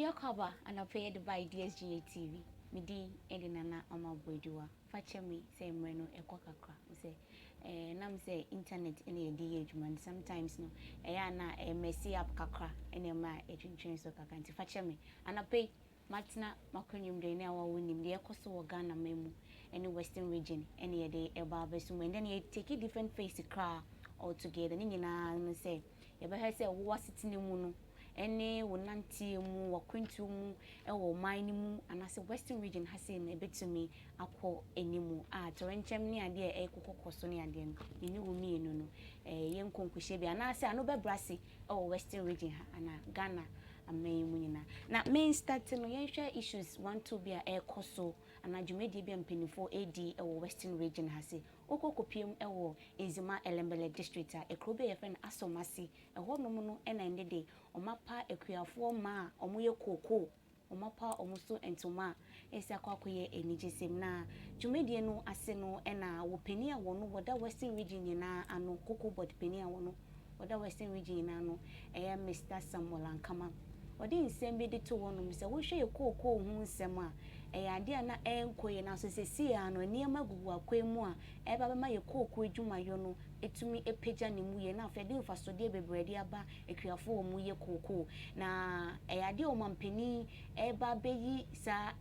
Akwaaba anɔpa yi de ba DSGA TV. Me din de Nana Ama Boaduwa. Fa kyɛ me sɛ mmerɛ no ɛkɔ kakra. Sɛ nam sɛ internet na yɛde yɛ adwuma no, sometimes no ɛyɛ a na ɛmess up kakra ɛna ɛma ɛtwentwɛn so kakra, nti fa kyɛ me. Anɔpa yi matena m'akonnwa mu ne a wɔwɔ nim deɛ ɛkɔ so wɔ Ghana man mu ɛne Western Region ɛne yɛde ɛba abɛso mu. And then yɛ take different face koraa altogether. Ne nyinaa no sɛ yɛbɛhwɛ sɛ wowɔ asetena mu no ɛne wo nanteɛ mu, w'akwantuo mu ɛwɔ ɔman no mu anaasɛ Western Region ha sei no ɛbɛtumi akɔ anim a torɛnkyɛm ne adeɛ a ɛkokɔkɔ so ne adeɛ no mene wo mmienu no ɛyɛ nkonkohyɛ bi anaasɛ ano bɛbrɛ ase ɛwɔ Western Region ha anaa Ghana aman yi mu nyinaa. Na main start no, yɛnhwɛ issues one two bi a ɛrekɔ so anaa dwumadie bi a mpanimfoɔ ɛredi ɛwɔ Western Region ha se. Wokɔ kɔpiem ɛwɔ Nzema Ellembelle District a, ekuro bi a yɛfrɛ no Asomase, ɛhɔnom no ɛna ɛnde de ɔmapa akuafoɔ mmaa a wɔyɛ kookoo, ɔmapa wɔn so ntoma a ɛsi akɔ akɔyɛ anigyesɛm. Na dwumadie no ase no, ɛna wɔ panin a wɔn wɔda Western Region nyinaa ano, Cocoa Board panin a wɔn wɔda Western Region nyinaa no, ɛyɛ Mr Samuel Ankama, wɔde nsɛm bi de to hɔnom sɛ wohwɛ yɛ kookoo ho nsɛm a, ɛyɛ adeɛ a na ɛnkɔ yie, nanso seesei a no nneɛma gugu akwan mu a ɛba bɛma yɛ kookoo adwumayɔ no etumi apagya ne mu yie, na afei de mfasodeɛ bebree de aba akuafoɔ a wɔn yɛ kookoo. Na ɛyɛ adeɛ a ɔmampanin ɛreba abɛyi saa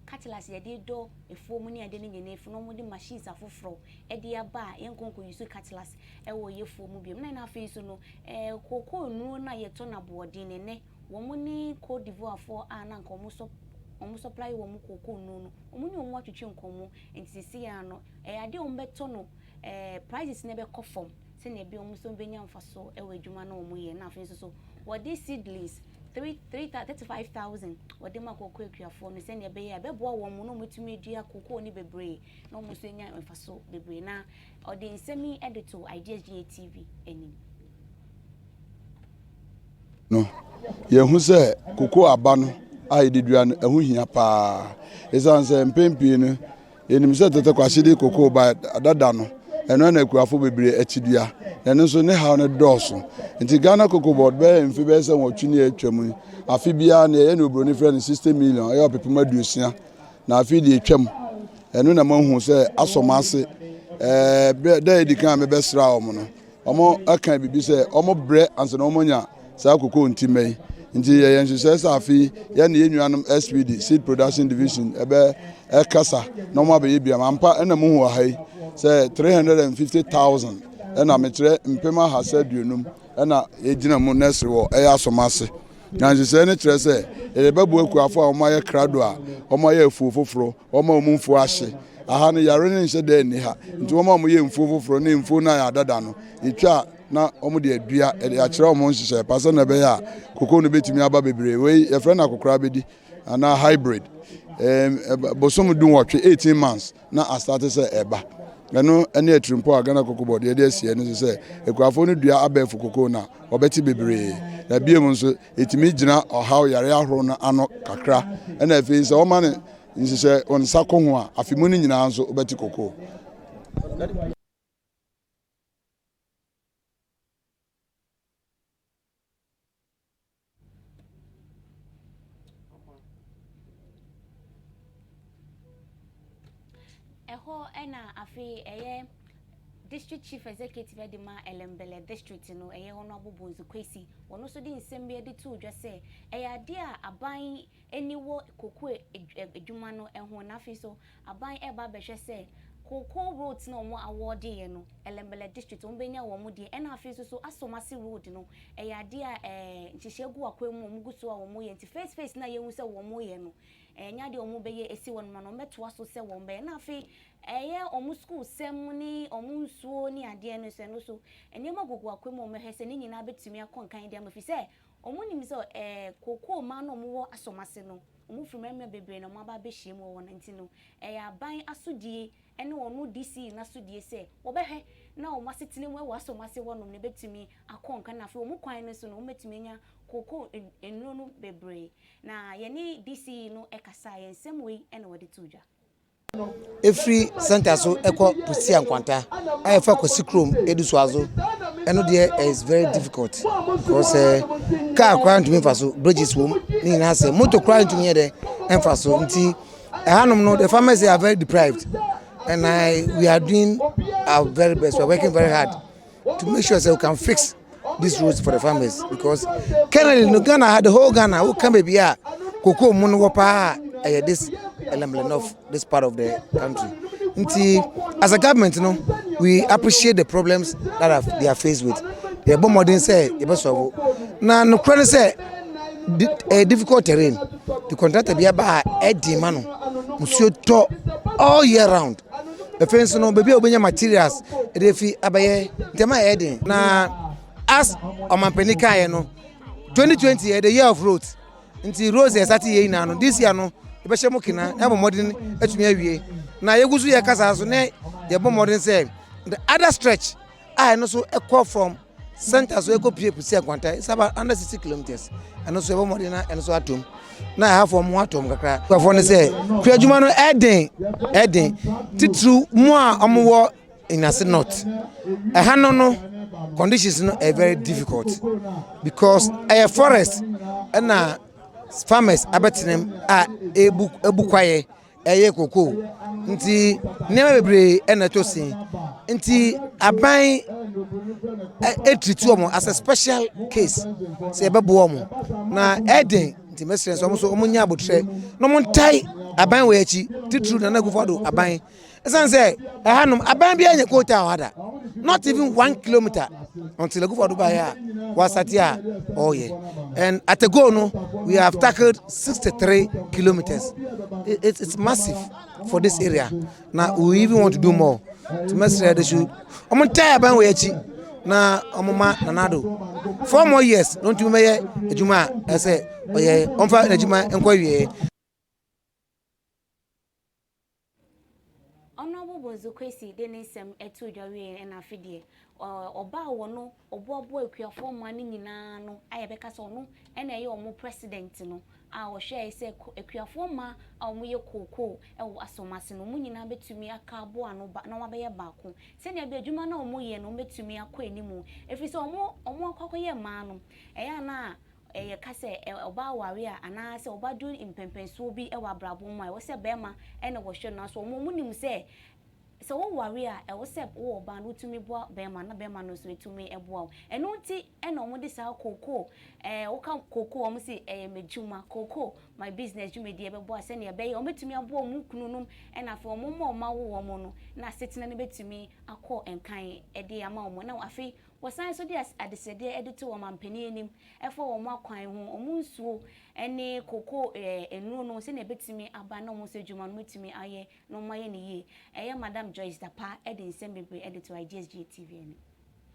cutlass yɛde dɔ efuo mu ne ade no nyinaa efu na wɔde machines afoforɔ ɛde aba a yɛn nkonko use cutlass ɛwɔ yɛ fuo mu biom. Na afei nso no kookoo nnuro no a yɛtɔ no aboɔden ne nɛ wɔn ne Cote d'Ivoire foɔ a na nka wɔn so wɔn supply wɔn kookoo nnuro no, wɔn ne wɔn atwitwi nkɔmmɔ, nti sisi ya no ɛyɛ adeɛ a wɔn bɛtɔ no prices no bɛkɔ fam sɛnea ebi wɔn nso bɛnya mfaso ɛwɔ adwuma no wɔn yɛ. Na afei nso so wɔde seedlings three three 35,000 wɔde ma kookoo akuafoɔ no sɛnea ɛbɛyɛ a ɛbɛboa wɔn mu na wɔtumi adua kookoo no bebree na wɔn nso anya mfaso bebree. Na ɔde nsɛm yi de to Ideas GA TV anim. No yɛhu sɛ koko aba no a yɛde dua no ɛho hia paa, ɛsiane sɛ mpɛn pii no yɛnim sɛ tete kwahye de koko ba dada no, ɛno na akuafo bebree akyi dua, na ɛno nso ne haw no dɔɔso. Nti Ghana Cocoa Board bɛyɛ mfe bɛyɛ sɛ 8 ne atwa mu, afe biara ne ɛyɛ ne oburoni frɛ no 60 million, ɛyɛ 60,000,000. Na afe deɛ atwam ɛno na mahu sɛ asɔ ase dɛ edi kan a mebɛsra wɔn no, wɔn aka biribi sɛ wɔn brɛ ansa na wɔn anya saa koko ntima yi. Nti yɛyɛ nhyehyɛ sɛ afe yɛne yɛn nuanom SPD, Seed Production Division, ɛbɛ ɛkasa na wɔn abɛyɛ bi ama ampa. Ɛna mu hu wɔ ha yi sɛ 350,000, ɛna mekyerɛ 350,000, ɛna yɛgyina mu nursery wɔ ɛyɛ Asɔmase. Na nhyehyɛ no kyerɛ sɛ yɛde bɛboa akuafo a wɔn ayɛ krado a wɔn ayɛ afuo foforɔ, wɔn a wɔn mfuo ahye aha no, yare no nhyɛ dɛ nni ha, nti wɔn a wɔyɛ mfuo foforɔ ne mfuo no ayɛ adada no, yɛtwa na wɔn de adua, yɛde akyerɛ wɔn nhyehyɛ pa sɛ na ɛbɛyɛ a koko no bɛtumi aba bebree. Wei yɛfrɛ no akokora bɛdi anaa hybrid. Bosom 18, 18 months, na astart sɛ ɛba. Ɛno ne atirimpɔ a Ghana Cocoa Board yɛde asie no so sɛ akuafoɔ no dua abɛɛfo koko no a, wɔbɛte bebree. Na bio nso ɛtumi gyina ɔhaw yare ahorow no ano kakra, ɛna afei sɛ wɔma no nhyehyɛ wɔn nsa kɔ ho a, afe mu no nyinaa nso wobɛte koko. Ɛhɔ ɛna afei ɛyɛ District Chief Executive de ma Ellembelle District no, ɛyɛ Honourable Bonsu Kwesi, wɔn nso de nsɛm bi de to dwa sɛ ɛyɛ adeɛ a aban ani wɔ koko adwuma no ho, na afei so aban ɛreba abɛhwɛ sɛ cocoa roads na wɔn awɔɔdeɛ no, Ellembelle District wɔn bɛnya wɔn deɛ. Ɛna afei nso so Asomase Road no ɛyɛ adeɛ a nhyehyɛ gu akwan mu, wɔn gu so a wɔn yɛ, nti first phase na yɛhu sɛ wɔn yɛ no, ɛnyɛ adeɛ wɔn bɛyɛ esi wɔn ma no, wɔn bɛtoa so sɛ wɔn bɛyɛ. Na afei ɛyɛ wɔn school sɛm ne wɔn nsuo ne adeɛ no so, ɛno so nneɛma gugu akwan mu a wɔn hwɛ sɛ ne nyinaa bɛtumi akɔ nkan deɛ ama fi sɛ wɔn nim sɛ kookoo mmaa no a wɔwɔ Asomase no, wɔn firi mmarima bebree na wɔn aba abɛhyia mu wɔ wɔn, nti no ɛyɛ aban asodie ɛne wɔn DC n'asodie sɛ wɔbɛhwɛ na wɔn asetena mu ɛwɔ Asomase hɔnom no bɛtumi akɔ nkan, na afei wɔn kwan no so no wɔn bɛtumi anya kookoo nnuro no bebree. Na yɛne DC no ɛkasa, yɛn nsɛm wei ɛna wɔde to dwa. Ɛfiri center so ɛkɔ Pusia Nkwanta a ɛfa Kwasi kurom ɛdu Suazo ɛno deɛ is very difficult because uh, car koraa ntumi nfa so bridges wɔ mu ne nyinaa sɛ motor koraa ntumi yɛ dɛ ɛnfa so nti ɛhanom no the farmers are very deprived and I, we are doing our very best we are working very hard to make sure that we can fix these roads for the farmers because currently no Ghana the whole Ghana wo ka baabi a cocoa mu no wɔ paa ɛyɛ this Ellembelle North this part of the country nti as a government no we appreciate the problems that are, they are faced with yɛbɔ mmɔden sɛ yɛbɛsɔbo na nokorɛ no sɛ ɛyɛ difficult terrain the contractor bi aba a ɛdi ma no nsuo tɔ all year round afei nso no baabi a wobɛnya materials ɛde fi abɛyɛ ntɛm a ɛyɛ den na as ɔmampanin kaeɛ no 2020 yɛ the year of roads nti roads yɛ sate yɛ nyinaa no this year no yɛbɛhyɛ mu kena na yɛabɔ mmɔden atumi awie na yɛgu so yɛ kasa so ne yɛbɔ mmɔden sɛ the other stretch a ɛno nso ɛkɔ from center so ɛkɔ pie Pusia Nkwanta it's about under 60 kilometers ɛno nso yɛbɔ mmɔden na ɛno nso atom na ɛhafoɔ mo atom kakra kuafoɔ no sɛ kua adwuma no ɛden ɛden titiriw mu a wɔwɔ Nyinase North ɛha no no conditions no ɛyɛ very difficult because ɛyɛ forest ɛna farmers abɛtena mu a ebu ebu kwaeɛ ɛyɛ koko nti nneɛma bebree ɛna ɛtɔ sin nti aban ɛtiriti wɔn as a special case sɛ ɛbɛboa wɔn na ɛden nti mɛsrɛ sɛ wɔn nso wɔn nyɛ abotire na wɔn ntae aban wɔ akyi titiriw Nana Akufo-Addo aban ɛsan sɛ ɛhanom aban bi anya coal tar wɔ ha da not even 1 kilometre until Akufo-Addo baeɛ a wasate a ɔreyɛ and at a go no we have tackled 63 kilometers. It's massive for this area na we even want to do more nti mɛsrɛ de so wɔn ntae aban wɔ akyi na wɔn ma Nana Addo 4 more years na ɔntumi bɛyɛ adwuma a ɛsɛ ɔyɛ ɔmfa n'adwuma nkɔ wie. Honourable Bonzo Kwesi de ne nsɛm ɛto dwa wie ɛna afe deɛ ɔbaa wɔ no ɔboaboa akuafoɔ mmaa no nyinaa no a yɛbɛka sɛ ɔno ɛna ɛyɛ ɔmo president no a ɔhwɛ sɛ akuafoɔ mmaa a wɔyɛ kookoo ɛwɔ asɔmase no wɔn nyinaa bɛtumi aka aboa ano ba na wɔabɛyɛ baako sɛnea bi adwuma no a wɔyɛ no wɔbɛtumi akɔ anim ɛfiri sɛ wɔn akɔ akɔyɛ mmaa no ɛyɛ ana ɛyɛ ka sɛ ɔbaa ware a anaasɛ ɔbaa du mpɛmpɛnsoɔ bi wɔ abrabɔ mu a ɛwɔ sɛ bɛrima ɛna wɔhwɛ no so wɔn nim sɛ sɛ woware a ɛwɔ sɛ wowɔ ɔbaa no wotumi boa bɛrima na bɛrima no nso etumi boa wo. Ɛno nti ɛna wɔn de saa kookoo woka kookoo wɔn si ɛyɛ m'adwuma kookoo my business dwumadie bɛboa sɛnea ɛbɛyɛ wɔn bɛtumi aboa wɔn kunu nom ɛna afei wɔn mma wɔn awo wɔn no na asetena no bɛtumi akɔ nkan ɛde ama wɔn. Na afei wɔsan nso de adesrɛdeɛ ɛde to wɔn mampanin anim ɛfa wɔn akwan ho, wɔn nsuo ɛne kookoo nnuro no sɛnea ɛbɛtumi aba na wɔn nso adwuma no bɛtumi ayɛ na wɔn ayɛ no yie. Ɛyɛ Madam Joyce Dapa ɛde nsɛm bebree ɛde to IGSG TV anim.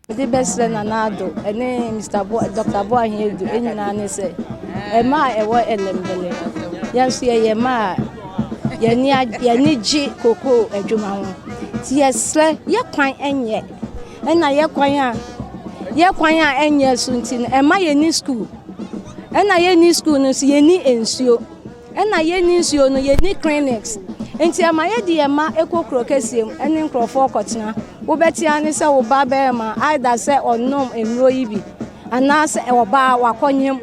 Mede bɛsrɛ Nana Addo ne Mr. Bo Dr. Boahen Adu nyinaa ne sɛ ɛma a ɛwɔ Ellembelle yɛn nso yɛyɛ mma a yɛni gye kokoo adwuma ho nti yɛsrɛ yɛ kwan nyɛ ɛna yɛ kwan a ɛnyɛ so nti no ɛma yɛni school ɛna yɛni school no nso yɛni nsuo ɛna yɛni nsuo no yɛni clinics nti ɛma yɛde yɛn mma ɛkɔ kuro kɛseɛ mu ɛne nkurɔfoɔ kɔtena wobɛtea ne sɛ wo ba bɛrima aida sɛ ɔnom nnuro yi bi anaasɛ ɔbaa wakɔnyam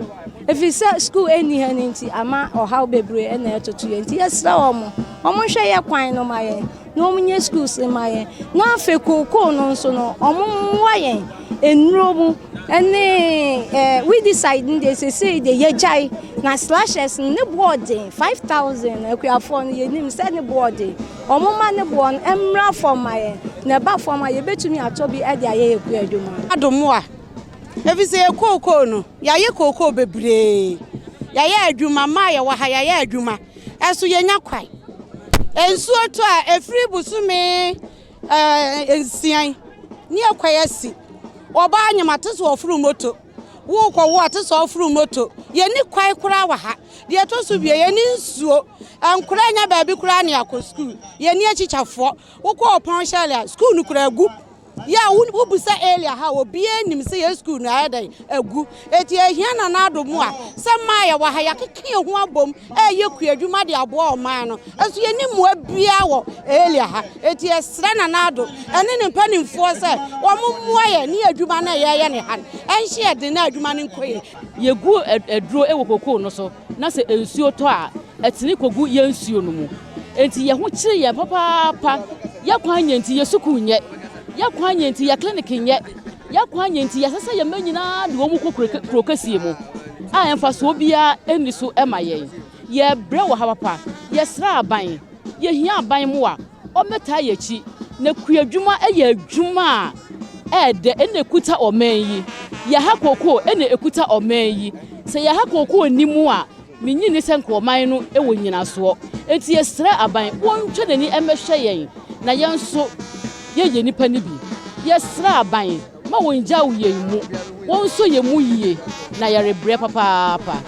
ɛfiri sɛ school ɛnni ha no nti ama ɔhaw bebree ɛna ɛtoto yɛn nti yɛsrɛ wɔn wɔn nhwɛ yɛ kwan no ma yɛn na wɔn nyɛ schools ma yɛn na afei kookoo no nso no wɔn mmoa yɛn nnuro mu ɛne weedicide no deɛ sesei deɛ yɛgyae na slashers no ne boɔ den 5,000 akuafoɔ no yɛnim sɛ ne boɔ den wɔn ma ne boɔ no mmra fam ma yɛn na ɛba fam a yɛbɛtumi atɔ bi de ayɛ yɛ kua adwuma. Adom a ɛfiri sɛ yɛ kookoo no yɛayɛ kookoo bebree yɛayɛ adwuma mmaa yɛwɔ ha yɛayɛ adwuma ɛso yɛnya kwan nsuo tɔ a ɛfiri bosome 6 ne yɛkwan asi ɔbaa nyam ate sɛ ɔforo moto wokɔwo ate sɛ ɔforo moto yɛni kwan koraa wɔ ha deɛ ɛtɔ so bie yɛni nsuo nkora nya baabi koraa ne akɔ sukuu yɛni akyikyafoɔ wokɔ ɔpɔn hyɛle a sukuu no koraa gu. Yɛ a wobisa area ha a obiara nim sɛ yɛn sukuu no ayɛ dɛn agu. Enti yɛhia Nana Addo mmoa sɛ mmaa a yɛwɔ ha yɛakeka yɛn ho abom reyɛ kuadwuma de aboa ɔman no. Nso yɛnni mmoa biara wɔ area ha. Enti yɛsrɛ Nana Addo ne ne mpanimfoɔ sɛ wɔmmoa yɛn ne adwuma no a yɛreyɛ no ha no nhyɛ yɛn den na adwuma no nkɔ yie. Yegu aduro wɔ kokoo no so na sɛ nsuo tɔ a, ɛtene kɔgu yɛn nsuo no mu. Enti yɛn ho kyere yɛn papaapa. Yɛn kwan nyɛ nti yɛn sukuu nyɛ. Yɛn kwan nyɛ nti yɛn clinic nyɛ. Yɛn kwan nyɛ nti yɛsɛ sɛ yɛn mma nyinaa de wɔn kɔ kuro kɛseɛ mu a mfasoɔ biara nni so ma yɛn. Yɛrebrɛ wɔ ha papa. Yɛsrɛ aban. Yɛhia aban mmoa. Ɔmmɛtaa yɛn akyi. Na kuadwuma yɛ adwuma a ɛyɛ dɛ, ɛna ɛkuta ɔman yi. Yɛha kookoo na ɛkuta ɔman yi. Sɛ yɛha kookoo nni mu a, mennye nni sɛ nka ɔman no wɔ nnyinasoɔ. Enti yɛsrɛ aban, wɔntwa n'ani mmɛhwɛ yɛn, na yɛn nso yɛyɛ nnipa no bi. Yɛsrɛ aban, ma wɔngyaw yɛn mu, wɔnsɔ yɛn mu yie, na yɛrebrɛ papaapa.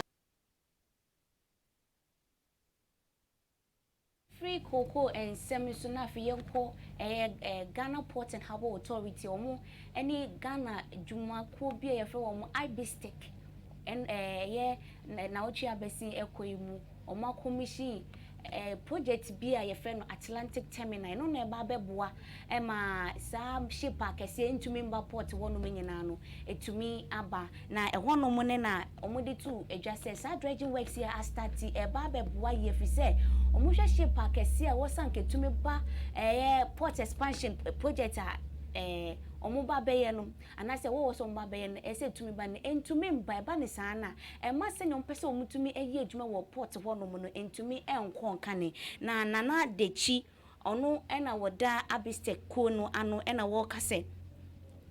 Firi kookoo nsɛm so na afei yɛnkɔ ɛyɛ Ghana Port and Harbour Authority wɔn ne Ghana dwumakuo bi a yɛfrɛ wɔn IBSTEC ɛyɛ nawɔtwe abɛsen ɛkɔ yi mu wɔn akɔmihyin project bi a yɛfrɛ no Atlantic Terminal ɛno na ɛba abɛboa ɛma saa ship akɛseɛ ntumi mba port hɔnom nyinaa no ɛtumi aba. Na ɛhɔnom no na wɔde too dwa sɛ saa dredging works yi a astart yi ɛreba abɛboa yie ɛfiri sɛ wɔhwɛ ship akɛseɛ a ɛwɔ sɛ anka ɛtumi ba ɛyɛ port expansion project a ɛɛ wɔn ba bɛyɛ no anaasɛ ɛwɔ hɔ sɛ wɔn ba bɛyɛ no ɛsɛ ɛtumi ba no ɛntumi mba. Ɛba no saa no a ɛma sɛnea wɔpɛ sɛ wɔtumi yɛ adwuma wɔ port hɔnom no ɛntumi nkɔ nkane. Na Nana Dakyi ɔno na wɔda Abistec kuo no ano na wɔreka sɛ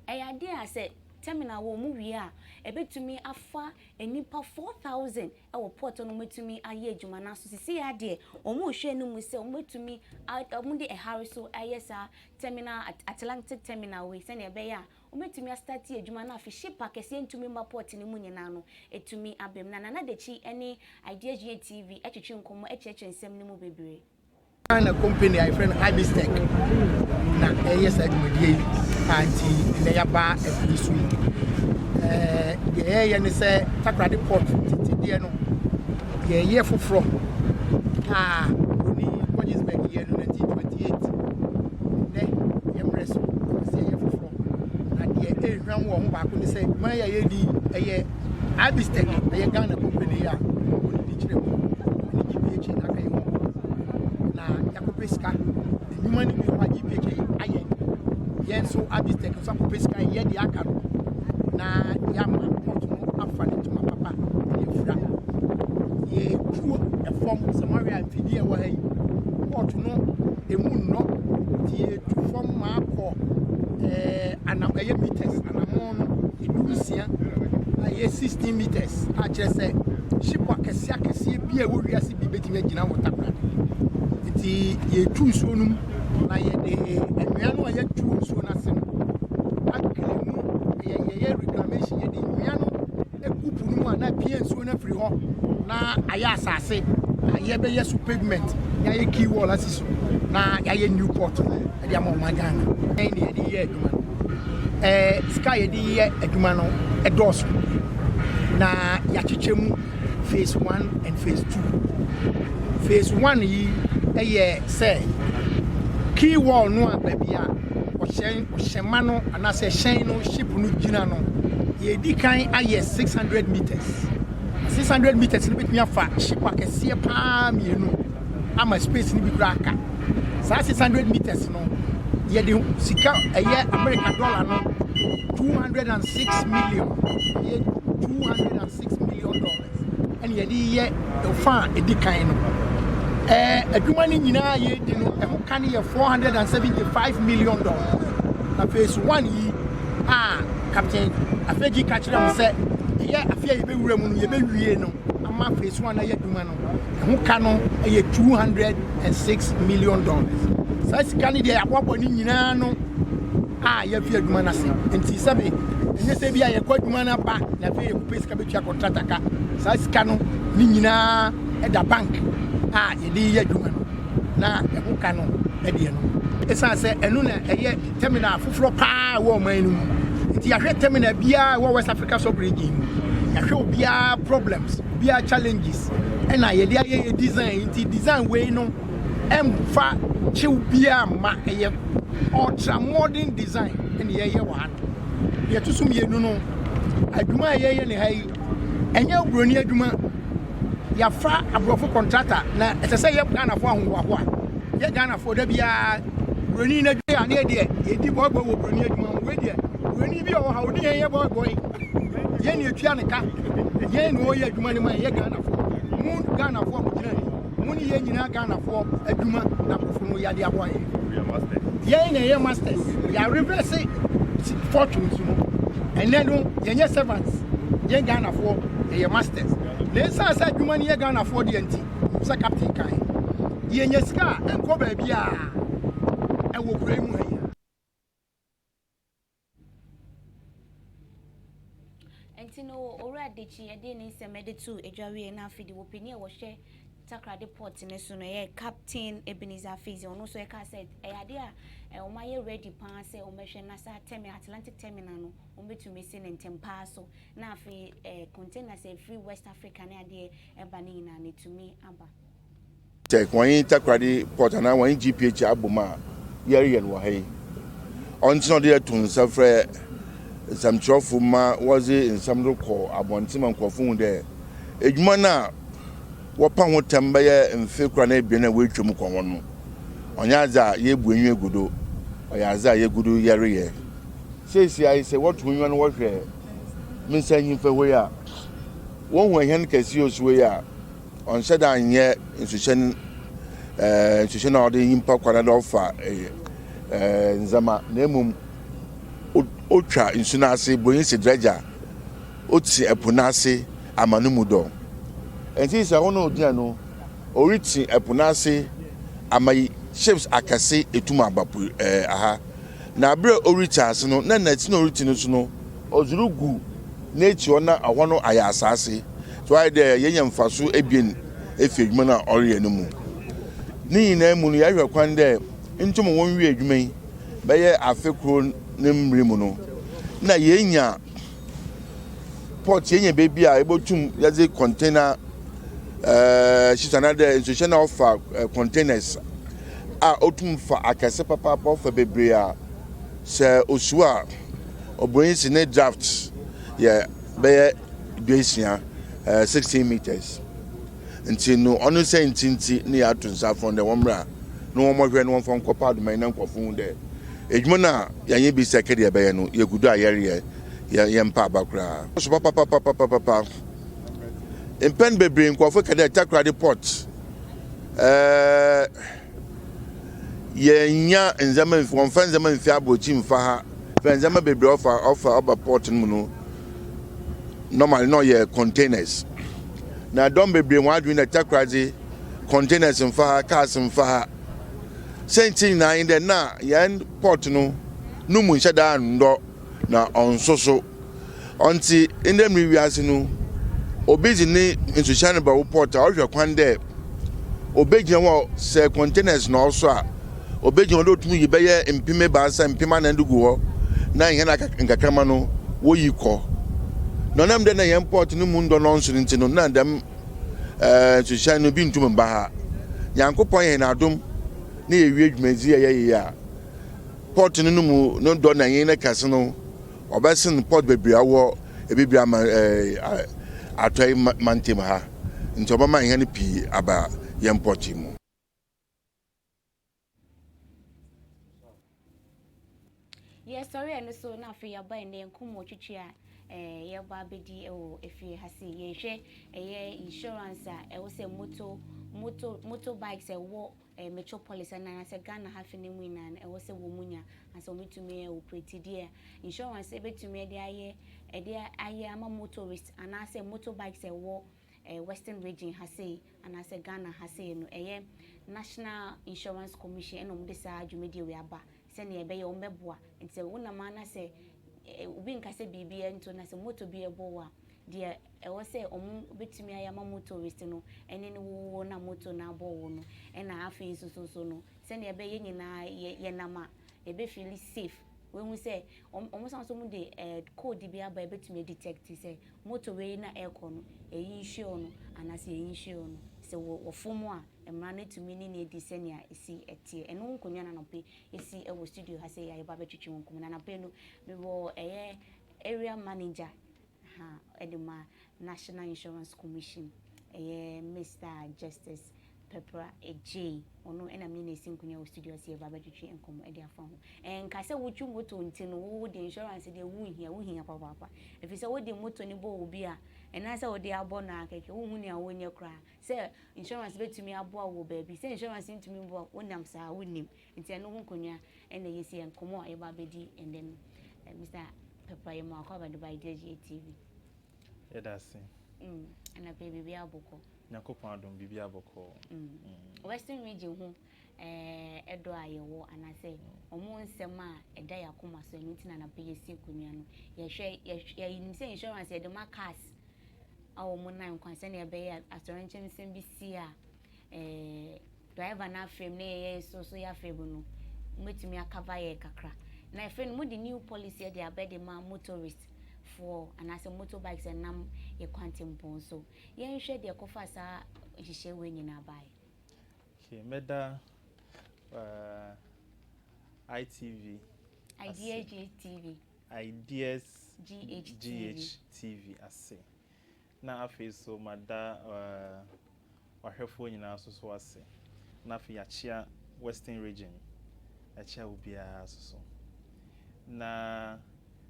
ɛyɛ adeɛ a sɛ terminal wɔ mu wie a, ɛbɛtumi afa nnipa 4,000 wɔ port hɔ na wɔatumi ayɛ adwuma. Nanso seesei ara deɛ, wɔrehwɛ anim sɛ wɔbɛtumi a wɔde ɛhare so ayɛ saa terminal, Atlantic terminal wei sɛdeɛ ɛbɛyɛ a wɔbɛtumi astate adwuma na afei ship akɛseɛ ntumi mma port no mu nyinaa no ɛtumi aba mu. Na Nana Dakyi ne Ideas GTV twetwe nkɔmmɔ kyerɛkyerɛ nsɛm no mu bebree. Ghana company a yɛfrɛ no Ibistec na ɛyɛ saa dwumadie yi a nti nnɛ yɛaba afiri so yi. Ɛɛ deɛ yɛyɛ ne sɛ Takoradi port tete deɛ no yɛyɛ foforɔ a Oni Kogisberg yɛ no 1928 nnɛ yɛmmerɛ so sɛ yɛyɛ foforɔ na deɛ ɛhwam wɔ ho baako ne sɛ dwuma yi a yɛdi ɛyɛ Ibistec ɛyɛ Ghana company a wɔdidi kyerɛ mu ne GPH na aka yɛn ho na yɛakɔpɛ sika nnwuma no bi wɔ hɔ a GPH ayɛ yɛn nso Abistec nso akɔpɛ sika yɛ deɛ aka no na yɛama port no afa ne ntoma papa ne afura yɛtu ɛfam sɛ moahwɛ a mfidie ɛwɔ ha yi port no ɛmu nnɔ nti yɛtu fam ma akɔ ɛɛ anam ɛyɛ meters anamɔn no 16 a ɛyɛ 16 meters a kyerɛ sɛ ship akɛseɛ akɛseɛ bi a ɛwɔ wiase bi bɛtumi agyina wɔ Takoradi. Nti yɛtu nsuo no mu na yɛde nnua no a yɛatu wɔ nsuo no ase no akele mu, yɛyɛ reclamation, yɛde nnua no gu po no mu a na apia nsuo no afiri hɔ na ayɛ asase na yɛbɛyɛ so pavement, yɛayɛ quay wall asi so na yɛayɛ new port no de ama ɔman Ghana. Yɛn na yɛde yɛ adwuma no. Ɛɛ sika a yɛde yɛ adwuma no ɛdɔɔso na yɛakyekyɛ mu phase one and phase two. Phase one yi yɛ sɛ quay wall no a baabi a ɔhyɛn ɔhyɛma no anaasɛ hyɛn no ship no gyina no yɛdi kan ayɛ 600 meters. 600 meters no bɛtumi afa ship akɛseɛ paa mmienu ama space no bi koraa aka. Saa 600 meters no, yɛde sika ɛyɛ America dollar no 206 million, ɛyɛ 206 million dollars ɛna yɛde yɛ ɔfa a ɛdi kan no. Ɛɛ adwuma no nyinaa yɛdi no ɛho ka no yɛ 475 million dollars. Na phase one yi a Captain Afegyi ka kyerɛ mo sɛ ɛyɛ afe a yɛbɛwura mu no yɛbɛwie no ama phase one ayɛ adwuma no. Ɛho ka no yɛ $206 million. Saa sika no deɛ yɛaboaboa ne nyinaa ano a yɛafi adwuma no ase. Nti sɛbe ɛnyɛ sɛ bi a yɛkɔ adwuma no aba na afei yɛkɔpɛ sika bɛtua kɔntrata ka. Saa sika no ne nyinaa ɛda bank a yɛde yɛ adwuma no na ɛho ka no ɛdeɛ no. Ɛsiane sɛ ɛno na ɛyɛ terminal foforɔ paa ɛwɔ ɔman no mu nti, yɛahwɛ terminal biara ɛwɔ West Africa sub-region mu, yɛahwɛ obiara problems, obiara challenges, ɛna yɛde ayɛ yɛ design. Nti design wei no ɛmfa kyew biara mma, ɛyɛ ultra modern design ɛna yɛyɛ wɔ ha no. Deɛ ɛto so mmienu no, adwuma a yɛyɛ ne ha yi, ɛnyɛ buroni adwuma. Yɛafa aborɔfo contractor na ɛsɛ sɛ yɛ Ghanafoɔ ahohoahoa. Yɛ Ghanafoɔ da biara buroni no adwuma a ne yɛ deɛ yɛdi bɔɔbɔɔ wɔ buroni adwuma ho. Wei deɛ, buroni bi a ɔwɔ ha ɔni yɛn yɛ bɔɔbɔɔ, yɛn na etua ne ka, yɛn na ɔyɛ adwuma no ma yɛ Ghanafoɔ. Mu Ghanafoɔ a mo gyina ni mo ne yɛn nyinaa Ghanafoɔ adwuma na aborɔfo no yɛde aboa yɛn. Yɛn na yɛyɛ masters, yɛ reverse fortunes no. Ɛnɛ no yɛnyɛ servants, yɛn Ghanafoɔ yɛyɛ masters. Na ɛsiane sɛ adwuma no yɛ Ghanafoɔ deɛ nti, sɛ captain kan yɛnya sika a ɛnkɔ baabi a ɛwɔ kuro yi mu ha yi. Nti no, Owura Adekyi yɛde ne nsɛm de to adwa wie na afei de wɔpanin a wɔhwɛ Takoradi port ne so no, ɛyɛ Captain Ebenezer Fizi, ɔno nso ɛka sɛ ɛyɛ adeɛ a wɔn ayɛ ready paa sɛ wɔbɛhwɛ na saa terminal, Atlantic Terminal no, wɔbɛtumi si ne ntɛm paa so na afei containers a ɛfiri West Africa ne adeɛ ɛba ne nyinaa no ɛtumi aba. Tech wɔnye Takoradi Port anaa wɔnye GPH abɔ mu a yɛreyɛ no wɔ ha yi. Ɔno ntsi na ɔde yɛto nsa frɛ nsɛmkyerɛwfo ma wɔdze nsɛm no kɔ abɔntsen ma nkorɔfo hu dɛ edwuma no a wɔpa ho tam bɛyɛ mfe kor anaa ebien a woetwa mu kɔ ho no, ɔnnyɛ adze a yeebu enyiwa egu do, ɔyɛ adze a yegu do yɛreyɛ. Seseiara sɛ wɔto enyiwa na wɔhwɛ me nsa nyimfa hɔ yi a, wohu hɛn kɛse yi a osi hɔ yi a, ɔnnhyɛ da nnyɛ nsuhyɛn ɛɛ nsuhyɛn a ɔde nyimpa kɔ anaadɛ ɔfa ɛɛ ndzɛmba, na mbom otwa nsu no ase, Buronyi se dredger, otsi po no ase ama no mu dɔ. Ntsi sɛ hɔn a ogyina no oritsi po no ase ama ships akɛse etum aba po ɛɛ aha. Na aber a oritsi ase no, nna n'etsi na oritsi no so no, ɔdze rugu n'ekyir hɔ na hɔ no ayɛ asaase. Ntsi ɔayɛ dɛ yenya mfaso ebien efi edwuma no a ɔreyɛ no mu. Ne nyina mu no, yɛhwɛ kwan dɛ ntum wonwie edwuma yi bɛyɛ afe kor ne mber mu no, nna yenya port, yenya beebi a yebotum yɛdze container ships anaadɛ nsuhyɛn a ɔfa containers a otum fa akɛse papaapa, ɔfa bebree a sɛ osi a Oburonyi se ne draft yɛ bɛyɛ 16, 16 meters. Nti no ɔno sɛ ntsi ne yɛato nsa afrɛ dɛ wɔmmra na wɔmmɔhwɛ na wɔmfa nkɔ paadoma yi na nkorɔfo hu dɛ edwuma no a yɛnye bi sɛ kɛdeɛ yɛbɛyɛ no, yɛgu do a yɛreyɛ, yɛmpa aba koraa so papapapapapa. Mpɛn bebree nkorɔfo ka dɛ Takoradi port ɛɛ yɛnnya ndzɛmba mfi, wɔmfa ndzɛmba mfi aborɔkyir mfa ha, fɛ ndzɛmba bebree ɔfa ɔfa ɔba port no mu no, normally na ɔyɛ containers. Na dɔm bebree wɔn adwene dɛ Takoradi containers mfa ha, cars mfa ha. Sɛnti nyinaa nye dɛ na yɛn port no mu nhyɛ da nndɔ na ɔnso so. Ɔntse ndɛ mber wiase no, obi dze ne nsuhyɛn ba wo port a, ɔhwɛ kwan dɛ obegyina hɔ sɛ containers na ɔso a, obegyina hɔ dɛ otum yi bɛyɛ 3000, 4000 de gu hɔ na hɛn nkakramba no woyi kɔ. Na ɔnam dɛ na hɛn port no mu nndɔ na ɔnnso no ntsi no, nna dɛm nsuhyɛn no bi nntum mmba ha. Nyankopɔn yɛ hɛn adom na yewie dwumadzi a yɛyɛ yi a, port no mu no dɔ na nye ne kɛse no, ɔbɛsen port bebree a ɔwɔ Ebibire aman ɛɛ Atɔe mantam ha, nti ɔbɛma hɛn pii aba yɛn port yi mu. Yɛsɔre ɛno so na afei yɛaba ɛnɛ nkɔmmɔ twitwi a yɛba abɛdi wɔ efie ha sei. Yɛhwɛ ɛyɛ insurance a ɛwɔ sɛ motor bikes ɛwɔ metropolis anaasɛ Ghana ha fi ne mu nyinaa no, ɛwɔ sɛ wɔn mu nya ansa wɔn tumi operate. Deɛ insurance ɛbɛtumi ɛde ayɛ ama motorist anaasɛ motorbikes ɛwɔ Western Region ha sei anaasɛ Ghana ha sei no, ɛyɛ National Insurance Commission ɛna wɔn de saa dwumadie wei aba sɛnea ɛbɛyɛ wɔn bɛboa. Nti sɛ wonam ana sɛ obi nka sɛ biribi ɛnto na sɛ motor bi ɛbɔ wɔ a. Deɛ ɛwɔ sɛ wɔn bɛtumi ayɛ ama motorist no ɛne ne wo na moto no abɔ wo no, ɛna afei nso so so no, sɛnea ɛbɛyɛ nyinaa yɛnam a yɛbɛ feel safe. Wehu sɛ ɔmo san so mo de code bi aba, ɛbɛtumi detect sɛ moto wei na ɛrekɔ no, ɛyi insure no anaasɛ ɛyi insure no. Sɛ wɔ wɔfom a, mmara no tumi ne ne edi sɛnea esi ɛteɛ. Ɛno nkonnwa na anɔpɛ esi ɛwɔ studio ha sɛ yɛayɛba abɛtwitwi wɔn nkɔmɔ. Na anɔpɛ no, mewɔ ɛyɛ area manager ha ɛde ma National Insurance Commission, ɛyɛ Mr Justice Pepra Adjei. Ɔno ɛna mene na esi nkonnwa wɔ studio ase yɛba abɛtwitwi nkɔmɔ ɛde afa ho. Ɛnka sɛ wotwi moto nti no, wo de insurance deɛ, wohia, wohia papaapa, ɛfiri sɛ wode moto ne bɔ obi a, ɛnan sɛ wode abɔ no akɛkɛ, wohu nea wonyɛ koraa sɛ insurance bɛtumi aboa wo baabi, sɛ insurance ntumi boa wonam saa, wonnim. Nti ɛno ho nkonnwa ɛna yɛsi yɛn nkɔmɔ a yɛba abɛdi ɛndɛ no. Mr Pepra, yɛ mu akɔ abɛde ba Ideas GH TV. Yɛda ase. Ɛna pɛ biribi abɔkɔ? Nyankopɔn adom, biribi abɔkɔ. Western Region ho ɛdɔ a yɛwɔ anaasɛ ɔmo nsɛm a ɛda yɛ akoma so, ɛno nti na anapɛ yɛsi akonnwa no. Yɛhwɛ, yɛnim sɛ insurance yɛde ma cars a wɔn nan kwan, sɛnea ɛbɛyɛ asɔrɔnkyɛnsɛm bi si a, driver no afrɛ mu na yɛyɛ so yɛ afrɛ mu no, mɛtumi a cover yɛ kakra. Na afei no, mode new policy de abɛde ma motorist foɔ anaasɛ motorbikes ɛnam yɛ kwantempɔn so. Yɛnhwɛ deɛ kɔfa saa nhyehyɛ wei nyinaa baeɛ. Okay, mɛda ITV Idea GTV. Ideas GHTV. GHTV ase, na afei so mada wahwɛfoɔ nyinaa so ase, na afei yɛakyea Western Region, yɛakyea obiara so. Na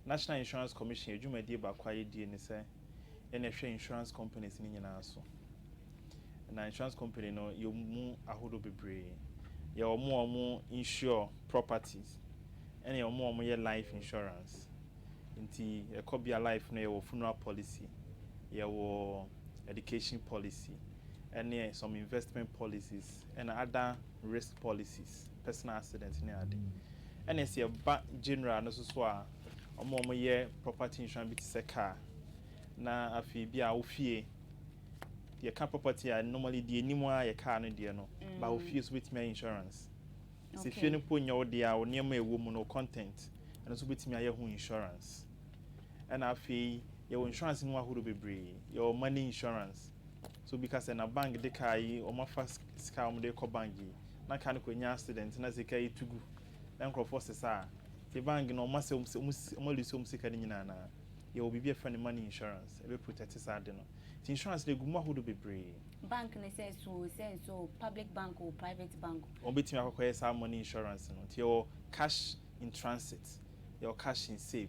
National Insurance Commission adwumadie baako a yɛdie ne sɛ ɛna ɛhwɛ insurance companies ne nyinaa so. Na insurance company no, yɛ mu ahodoɔ bebree. Yɛwɔ mo a ɔmo insure properties, ɛna yɛwɔ mo a ɔmo yɛ life insurance. Nti ɛkɔ bia life no, yɛwɔ funeral policy, yɛwɔ education policy, ɛne some investment policies, ɛna other risk policies, personal accident ne ade. Ɛna sɛ yɛba general no so a, ɔmo a ɔmo yɛ property insurance bi te sɛ car, na afei bi a wofie. Yɛka property a, normally deɛ anim a yɛ car no deɛ no, ba wofie so bɛtumi ayɛ insurance. Sɛ fie no po nyɛ wo deɛ a, wo nneɛma a ɛwɔ mu no, content, ɛno nso bɛtumi ayɛ ho insurance. Ɛna afei yɛwɔ insurance no ahodoɔ bebree. Yɛwɔ money insurance so bi ka sɛ na bank de car yi, ɔmo afa sika a ɔmo de kɔ bank yi, na car no kɔ nya accident na sika yi tugu na nkurɔfoɔ sesa a, te bank no ɔmo asɛ ɔmo lose ɔmo sika no nyinaa. Na yɛwɔ biribi a yɛfrɛ no money insurance, ɛbɛ protect saa ade no. Nti insurance no egu mu ahodoɔ bebree. Bank ne sɛ so sɛ so public bank o, private bank? Wɔn bɛtumi akɔkɔyɛ saa money insurance no. Nti yɛwɔ cash in transit, yɛwɔ cash in safe,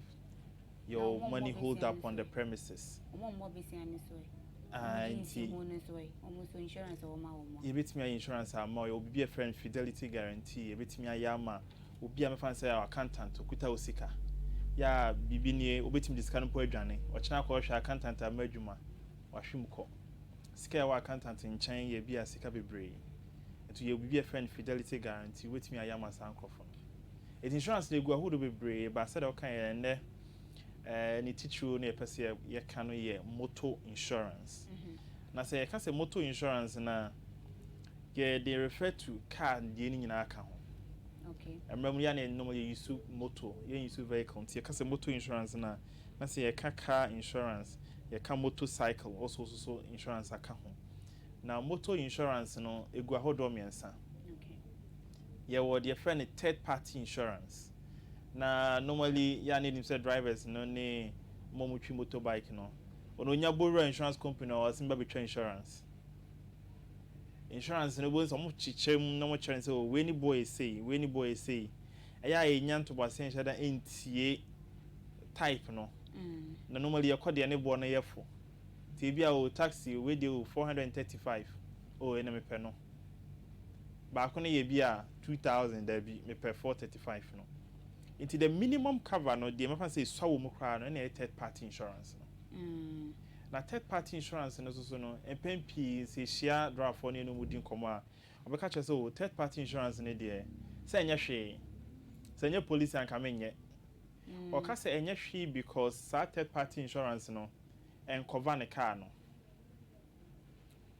yɛwɔ money hold up on the premises. Ɔmo mmɔ besia ne so ɛ? Ah, nti ho ne so ɛ, ɔmo so insurance wɔ ma wɔn? Yɛbɛtumi ayɛ insurance ama. Yɛwɔ biribi a yɛfrɛ no fidelity guarantee, yɛbɛtumi ayɛ ama obi a mɛfa no sɛ accountant okuta wo sika yɛ a, biribi nie, wobɛtumi de sika no mpo adwane. Ɔkyena akɔhwɛ accountant ama adwuma wahwe mu kɔ, sika a ɛwɔ accountant nkyɛn yɛ bi a sika bebree. Nti yɛ biribi a yɛfrɛ no fidelity guarantee, wobɛtumi ayɛ ama saa nkurɔfo no. Nti insurance no egu ahodoɔ bebree ba. Sɛdeɛ ɔka yɛ nnɛ, ne titiriw no yɛpɛ sɛ yɛka no yɛ motor insurance. Na sɛ yɛka sɛ motor insurance na yɛde refer to car deɛ no nyinaa ka ho. Mmerɛ mu yɛ na normally yɛ use motor, yɛn use vehicle. Nti yɛka sɛ motor insurance na sɛ yɛka car insurance, yɛka motorcycle also so insurance aka ho. Na motor insurance no egu ahodoɔ mmiɛnsa. Yɛwɔ deɛ yɛfrɛ no third party insurance. Na normally yɛ a ne nim sɛ drivers no ne mo a motwi motorbike no, ɔno onya bowura insurance company a, ɔsɛ mba betwa insurance no, wobɛhu sɛ ɔmo kyekyɛ mu na ɔmo kyerɛ no sɛ, oh, wei ni boɔ yɛ sei, wei ni boɔ yɛ sei. Ɛyɛ a yɛnya ntoboaseɛ nhyɛ da ntie type no. Na normally yɛkɔ deɛ ne boɔ no yɛ fo. Nti ebi a, o, taxi wei deɛ, o, 435, o, ɛna mepɛ no. Baako no yɛ bi a 2000, dabi, mepɛ 435 no. Nti the minimum cover no deɛ, mɛfa sɛ esua wɔ mu koraa no, ɛna ɛyɛ third party insurance no. Na third party insurance no soso no, mpɛn pii sɛ ehyia driverfoɔ ne ɛno mu di nkɔmɔ a, ɔbɛka kyerɛ sɛ, o, third party insurance no deɛ, sɛ ɛnyɛ hwee, sɛ ɛnyɛ police anka menyɛ. Ɔka sɛ ɛnyɛ hwee because saa third party insurance no Ɛncover ne car no.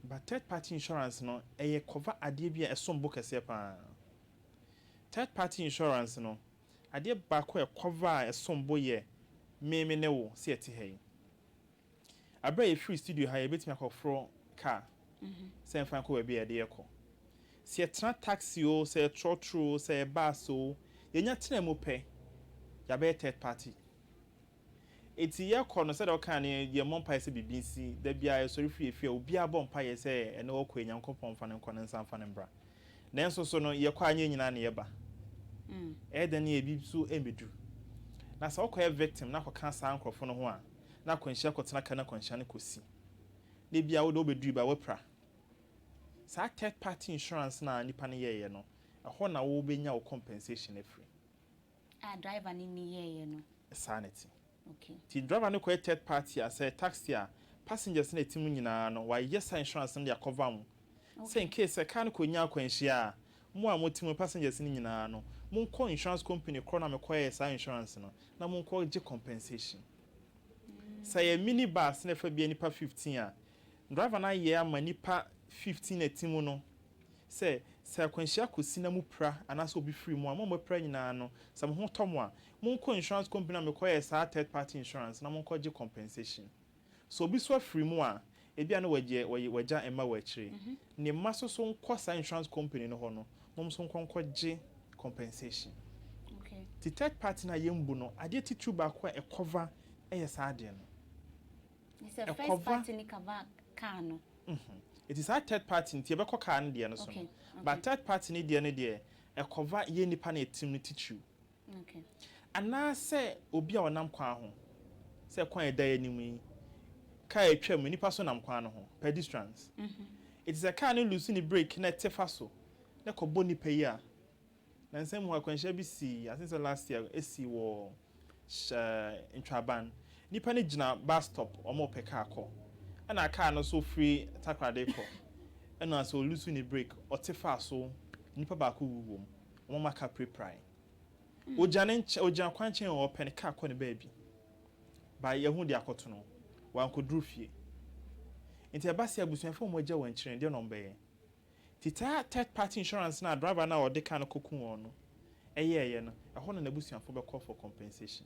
But third party insurance no, ɛyɛ cover adeɛ bi a ɛsom bo kɛseɛ paa. Third party insurance no, adeɛ baako a ɛcover a ɛsom bo yɛ me me ne wo sɛ yɛte ha yi. Abere a yɛfiri studio ha, yɛbɛtumi akɔforo car sɛ mfa nkɔ baabi a yɛde yɛkɔ. Sɛ yɛtena taxi o, sɛ yɛtrɔtrɔ o, sɛ yɛ bus o, yɛnya tena mu pɛ, yɛabɛyɛ third party. Eti yɛkɔ no, sɛdeɛ ɔka no, yɛmmɔ mpaeɛ sɛ biribi nsi. Da biara yɛsɔre firi efie a, obiara bɔ mpaeɛ sɛ ɛne wɔkɔ yi, Nyankopɔn mfa no nkɔ ne nsa mfa no mbra. Nanso so no, yɛkɔ a, nyɛ nyinaa na yɛba. Ɛyɛ dɛn ne ebi nso mmɛduru. Na sɛ wokɔyɛ victim na akɔka saa nkurɔfo no ho a, na akwanhyia kɔtena ka na akwanhyia no kɔsi. Na ebia wode wobɛduru ba woapira. Saa third party insurance na nipa no yɛeɛ no, ɛhɔ na wobɛnya wo compensation afiri. A driver no ni yɛeɛ no. Saa ne te. Okay. Nti driver no kɔyɛ third party a, sɛ taxi a, passengers no a ɛte mu nyinaa no, wayɛ saa insurance no de acover mo. Sɛ in case sɛ car no kɔnya akwanhyia a, mo a mote mu, passengers no nyinaa no, monkɔ insurance company korɔ na mekɔyɛɛ saa insurance no na monkɔ gye compensation. Sɛ yɛ mini bus na ɛfa bia nipa 15 a, driver no ayɛ ama nipa 15 na ɛte mu no sɛ akwanhyia kɔsi na mu pra anaasɛ obi firi mu a, mo a mopra nyinaa no, sɛ mo ho tɔ mo a, monkɔ insurance company a mekɔyɛɛ saa third party insurance na monkɔ gye compensation. So obi so afiri mu a, ebi a na wagye wagya mma wɔ akyire, ne mma so so nkɔ saa insurance company no hɔ no, mo nso nkɔ gye compensation. Ti third party na yɛmbu no, adeɛ titiri baako a ɛcover ɛyɛ saa adeɛ no. Sɛ first party ni cover car no. Eti saa third party nti yɛbɛkɔ car no deɛ no so no, but third party ni deɛ no deɛ, ɛcover yɛ nipa na ɛtim no titiriw. Anaasɛ obi a ɔnam kwan ho, sɛ kwan a ɛda yɛn anim yi, car atwa mu, nipa so nam kwan no ho, pedestrians. Eti sɛ car no lose ne brake na ɛte fa so na ɛkɔbɔ nipa yi a, na nsɛm mu akwanhyia bi si, I think sɛ last year esi wɔ hyɛ Ntwaban. Nipa no gyina bus stop, ɔmo pɛ car kɔ, ɛna car no so firi Takoradi kɔ, ɛna sɛ olose ne brake, ɔte fa so, nipa baako wu wɔ mu, ɔmo ma car pirapirae. Ogyina ne nkyɛn, ogyina kwan nkyɛn a ɔpɛ ne car kɔ ne baabi ba, yɛho de akɔto no, wankɔduru fie. Nti ɛba sɛ abusuafo a wɔn agya wɔn nkyɛn deɛ na wɔn bɛyɛ ti taa third party insurance na driver na ɔde car no kɔku wɔn no ɛyɛɛyɛ no, ɛhɔ na n'abusuafo bɛkɔ for compensation.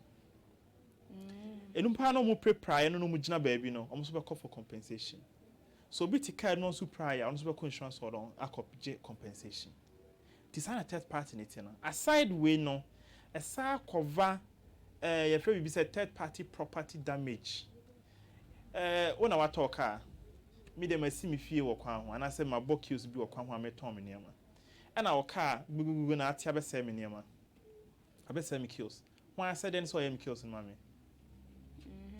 Enum paa na wɔn pirapiraeɛ no na wɔn gyina baabi no, wɔn nso bɛkɔ for compensation. So obi te car no nso piraeɛ a, ɔno nso bɛkɔ insurance hɔ no akɔ gye compensation. Ti saa na third party ne ti no. Aside wei no, ɛsaa cover yɛfrɛ biribi sɛ third party property damage. Wo na watɔ car, mi deɛ masi mi fie wɔ kwan ho anaasɛ mabɔ kiosk bi wɔ kwan ho a metɔn me nneɛma, ɛna wɔ car gugugugu na ate abɛsɛe me nneɛma, abɛsɛe me kiosk ho asɛ deɛ ne sɛ ɔyɛ me kiosk no ma me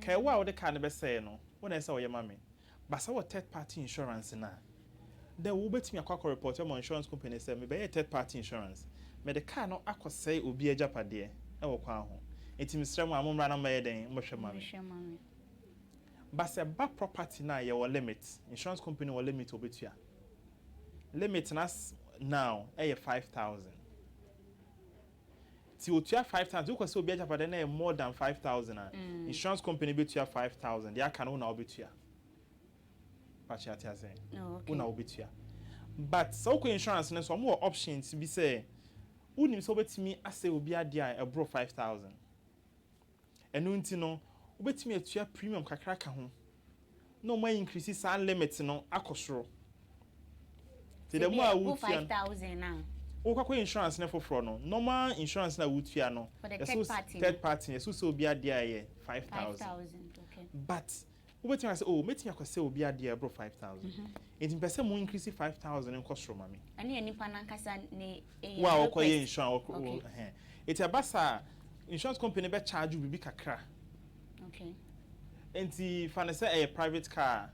ka ɛwɔ a wode car no bɛsɛe no, wo na ɛsɛ ɔyɛ ma me. Basa wɔ third party insurance na dɛ wobɛtumi akɔ report ama insurance company sɛ mebɛyɛ third party insurance, mede car no akɔsɛe obi agyapadeɛ ɛwɔ kwan ho, nti mesrɛ mu a mommra na mmɛyɛ dɛn mmɛhwɛ ma me. Mmɛhwɛ ma me. But sɛ ba property na yɛwɔ limit, insurance company wɔ limit a obetua. Limit na now ɛyɛ 5,000. Ti otua 5,000, wokɔ sɛ obi agyapadeɛ na yɛ more than 5,000 a, insurance company betua 5,000, deɛ aka no, wo na wobɛtua. Pakyɛ, ate ase? Oh, okay. Wo na wobɛtua. But sɛ wokɔ insurance no so, ɔmo wɔ options bi sɛ wonim sɛ wobɛtumi asɛ obi adeɛ a ɛboro 5,000. Ɛno nti no, wobɛtumi atua premium kakra ka ho na ɔmo increase saa limit no akɔ soro. Nti dɛm a wo wotua 5,000 na. Wokɔkɔ insurance ne foforɔ no, normal insurance na wotua no, For the yɛsɛ third party no. Third party, yɛsɛ sɛ obi adeɛ a ɛyɛ 5,000. 5,000, okay. But wobɛtumi aka sɛ, oh, mɛtumi akɔsɛ obi adeɛ a ɛboro 5,000, nti mpɛ sɛ mo increase 5,000 nkɔ soro ma me. Ɛno yɛ nipa nankasa ne ɛyɛ Wo a wɔkɔyɛ request. insurance wɔkɔ ɛhɛn. Nti ɛba saa, insurance company bɛ charge wo biribi kakra. Nti fa ne sɛ ɛyɛ private car,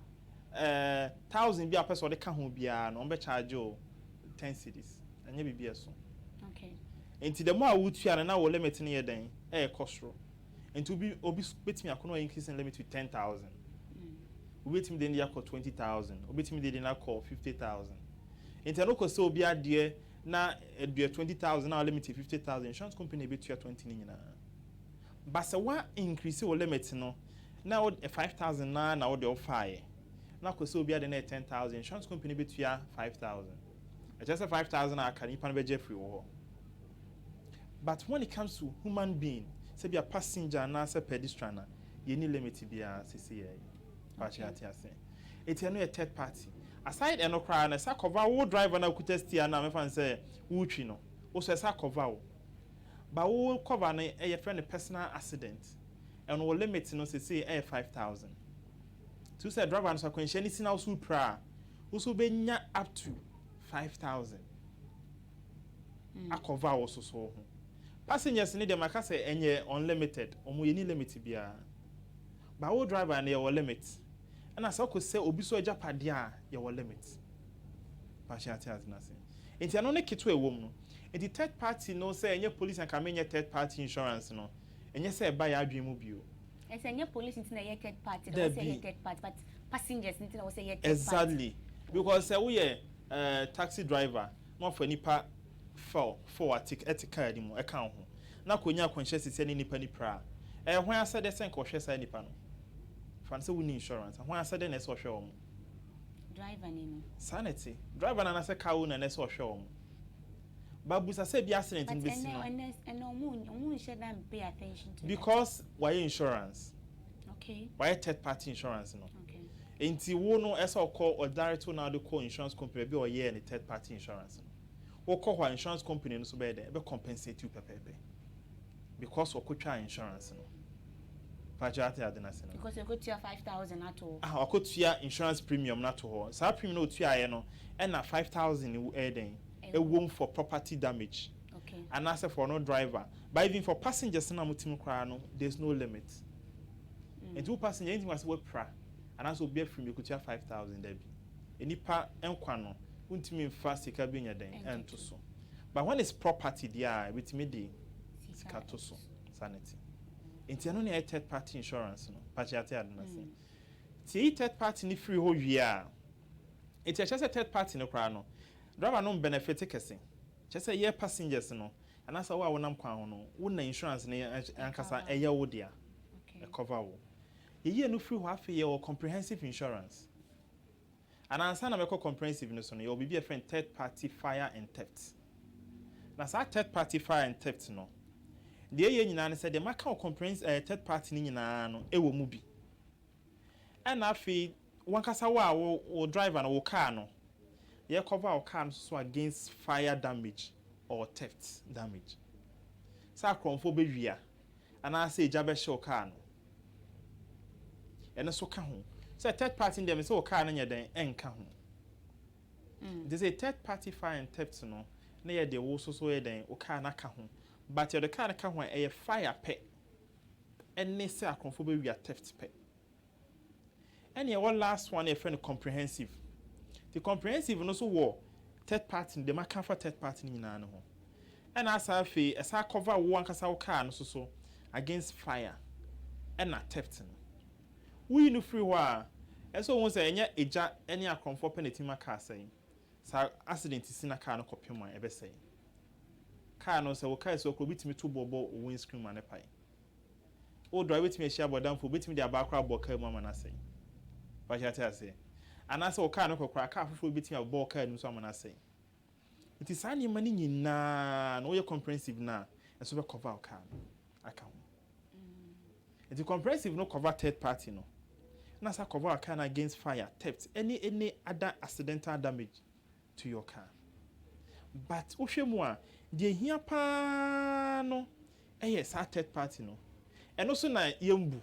1,000 bi a pɛ sɛ ɔde ka ho biara no, ɔmo bɛ charge wo 10 cedis, ɛnyɛ biribi ɛso. Nti the more a wotua no, na wo limit no yɛ dɛn, ɛyɛ kɔ soro. Nti obi bɛtumi akɔ na ɔyɛ increase in limit to 10,000, obi bɛtumi de ne de akɔ 20,000, obi bɛtumi de ne akɔ 50,000. Nti ɛno kɔ sɛ obi adeɛ na ɛdua 20,000 na limit yɛ 50,000, insurance company bɛtua 20 ne nyinaa. But sɛ wa increase wo limit no, Na wo 5,000 naa na wode wofaeɛ na kɔ sɛ obi ade no yɛ 10,000, insurance company bɛtua 5,000. Ɛkyerɛ sɛ 5,000 a aka no, nipa no bɛgye afiri wo hɔ. But when it comes to human being, sɛ bi a passenger anaasɛ pedestrian a, yɛni limit biara sisi yɛ pakyɛ ate ase. Eti ɛno yɛ third party. Aside ɛno koraa no, ɛsa cover wo driver na okuta steer na mefa no sɛ wotwi no, wo so ɛsa cover wo. Ba wo cover no, ɛyɛ frɛ no personal accident. Ɛno wo limit no sisi ɛyɛ 5,000. Tu sɛ driver no so akwanhyia ne si na wo so pira a, wo so bɛnya up to 5,000 akɔva wo soso ho. Passengers ne deɛ, maka sɛ ɛnyɛ unlimited, ɔmo yɛ ni limit biara. Ba wo driver no, yɛwɔ limit, ɛna sɛ ɔkɔ sɛ obi so agyapadeɛ a, yɛwɔ limit. Pahyɛ ate ase n'ase. Nti ɛno ne ketewa ɛwɔ mu no. Nti third party no, sɛ ɛnyɛ police anka menyɛ third party insurance no, ɛnyɛ sɛ ɛba yɛ adwene mu bio. Ɛsɛ ɛnyɛ police nti na ɛyɛ third party na wɔsɛ ɛyɛ third party, but passengers nti na wɔsɛ ɛyɛ third party. Exactly, because sɛ woyɛ taxi driver na wafa nipa four ate ɛte car ni mu ɛka ho na akɔnya akwanhyia sisi ne nipa ni pra, ɛyɛ hwan asɛdeɛ sɛ nka ɔhwɛ saa nipa no? Fa no sɛ wonni insurance, hwan asɛdeɛ na ɛsɛ ɔhwɛ wɔn? Driver ni no. Saa na ɛte, driver na anasɛ car owner na ɛsɛ ɔhwɛ wɔn. Babusa sɛ bi accident no bɛsi no. Ɛnɛ ɔmo nhyɛ da pay attention to. Because wayɛ insurance. Wayɛ third party insurance no. Nti wo no, ɛsɛ ɔkɔ ɔdirect na ɔde kɔ insurance company bi a ɔyɛɛ ne third party insurance no. Wokɔ hɔ a, insurance company no so bɛyɛ dɛ ɛbɛ compensate you pɛpɛɛpɛ because ɔkɔtwa insurance no. Fàájì ate ade n'ase no. Because ɔkɔtua 5,000 ato. Ah, ɔkɔtua insurance premium n'ato hɔ. Saa premium no otua yɛ no, ɛna 5,000 ɛyɛ dɛn ɛwom for property damage. Anaasɛ for no driver, but even for passengers na mo tim koraa no, there is no limit. Nti wo passenger nti wase wapira anaasɛ obi afiri mu ekutua 5,000, dabi, nipa nkwa no, wontumi nfa sika bi nyɛ dɛn ɛnto so. But when it's property deɛ a, ebitumi de sika to so. Saa ne ti. Nti ɛno ne ɛyɛ third party insurance no. Pakyɛ ate ade na se tie yi, third party ne firi hɔ wie a, nti ɛkyɛ sɛ third party no koraa no, driver no benefit kɛse. Kyɛ sɛ yɛ passengers no anaasɛ wo a wonam kwan ho no, wo na insurance no ankasa ɛyɛ wo dea, ɛcover wo. Yɛyie no firi hɔ, afei yɛwɔ comprehensive insurance. Anansa na mɛkɔ comprehensive no so no, yɛwɔ biribi a yɛfrɛ no third party fire and theft. Na saa third party fire and theft no deɛ, ɛyɛ nyinaa no sɛ deɛ maka wɔ comprehensive third party no nyinaa no ɛwɔ mu bi. Ɛna afei wankasa wo a wo driver no, wo car no, yɛ cover wo car no so against fire damage or theft damage, sɛ akorɔmfoɔ bɛwia anaasɛ egya bɛhyɛ wo car no, ɛno nso ka ho. Sɛ third party deɛ, sɛ wo car no nyɛ dɛn ɛnka ho. Nti sɛ third party fire and theft no na yɛ deɛ wo soso yɛ dɛn wo car no aka ho, but yɛde car no ka ho a, ɛyɛ fire pɛ ɛne sɛ akorɔmfoɔ bɛwia, theft pɛ. Ɛne ɛwɔ last one, yɛfrɛ no comprehensive. The comprehensive no nso wɔ third party no deɛ maka fa third party no nyinaa no ho, ɛna asa afei ɛsa cover wo ankasa wo car no so so against fire ɛna theft no. Woyi no firi hɔ a, ɛsɛ ohun sɛ ɛnyɛ egya ɛne akorɔmfoɔ pɛ na ɛtumi ma car sɛn. Saa accident si na car no kɔpem a, ɛbɛsɛe car no. Sɛ wo car si hɔ koraa, obi tumi to bɔ bɔ wo windscreen ma ne pae. O drive, wobɛtumi ahyia abɔdamfo, wobɛtumi de abaa koraa abɔ car mu ama no asɛe. Wahyɛ ate aseɛ? Anaasɛ wo car no kɔ koraa, car foforɔ bi bɛtumi abɔ wo car no so ama no asɛe. Nti saa nneɛma no nyinaa no, woyɛ comprehensive no a, ɛso bɛ cover wo car no aka ho. Nti comprehensive no cover third party no na sa cover wo car no against fire, theft, any other accidental damage to your car. But wohwɛ mu a, deɛ hia paa no ɛyɛ saa third party no. Ɛno so na yɛmbu.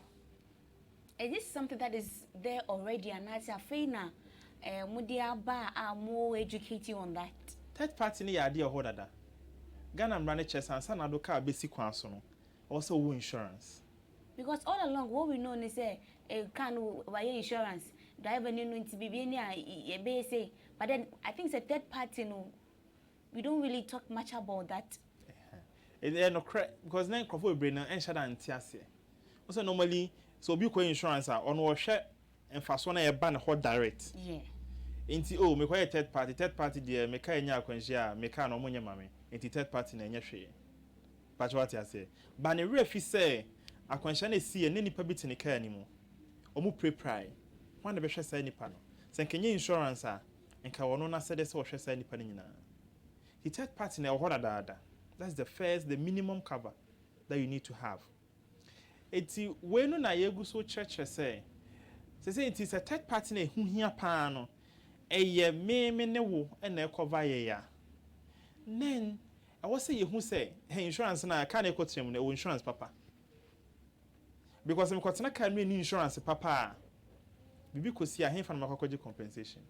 Is this something that is there already anaasɛ afei na mo de aba a mo educate you on that? Third party no yɛ adeɛ ɛwɔ hɔ dada. Ghana mmara no kyerɛ sɛ ansa na ado car bɛsi kwan so no, ɛwɔ sɛ wowɔ insurance. Because all along what we know ni sɛ car no wayɛ insurance, driver ni no nti biribi ni a ɛbɛyɛ sei. But then I think sɛ third party no, we don't really talk much about that. Ɛyɛ nokorɛ, because na nkurɔfoɔ bebree no ɛnhyɛ da nte aseɛ. Wọ́n sɛ normally sɛ obi kɔ insurance a, ɔno ɔhwɛ mfasoɔ na ɛba ne hɔ direct. Nti oh, mekɔyɛ third party, third party deɛ, meka ɛnyɛ akwanhyia a, meka na ɔmo nyɛ ma me, nti third party na ɛnyɛ hwee. Pakyɛ wate aseɛ? Ba ne werɛ fi sɛ akwanhyia no esi yɛ ne nipa bi te ne kaa ne mu. Wɔn pirapirae. Hwan na ɛbɛhwɛ saa nipa no? Sɛ nka ɛnyɛ insurance a, nka ɔno n'asɛdeɛ sɛ ɔhwɛ saa nipa no nyinaa. Nti third party no ɛwɔ hɔ dadaada. That's the first, the minimum cover that you need to have. Enti wei no na yɛgu so kyerɛkyerɛ sɛ, sɛsɛ nti sɛ third party no ɛho hia paa no, ɛyɛ me me ne wo na ɛcover yɛn a, then ɛwɔ sɛ yɛhu sɛ insurance no a car no ɛkɔtena mu no ɛwɔ insurance papa. Because mekɔtena car mu ɛni insurance papa a, biribi kɔsi a, hefa na makɔ akɔgye compensation?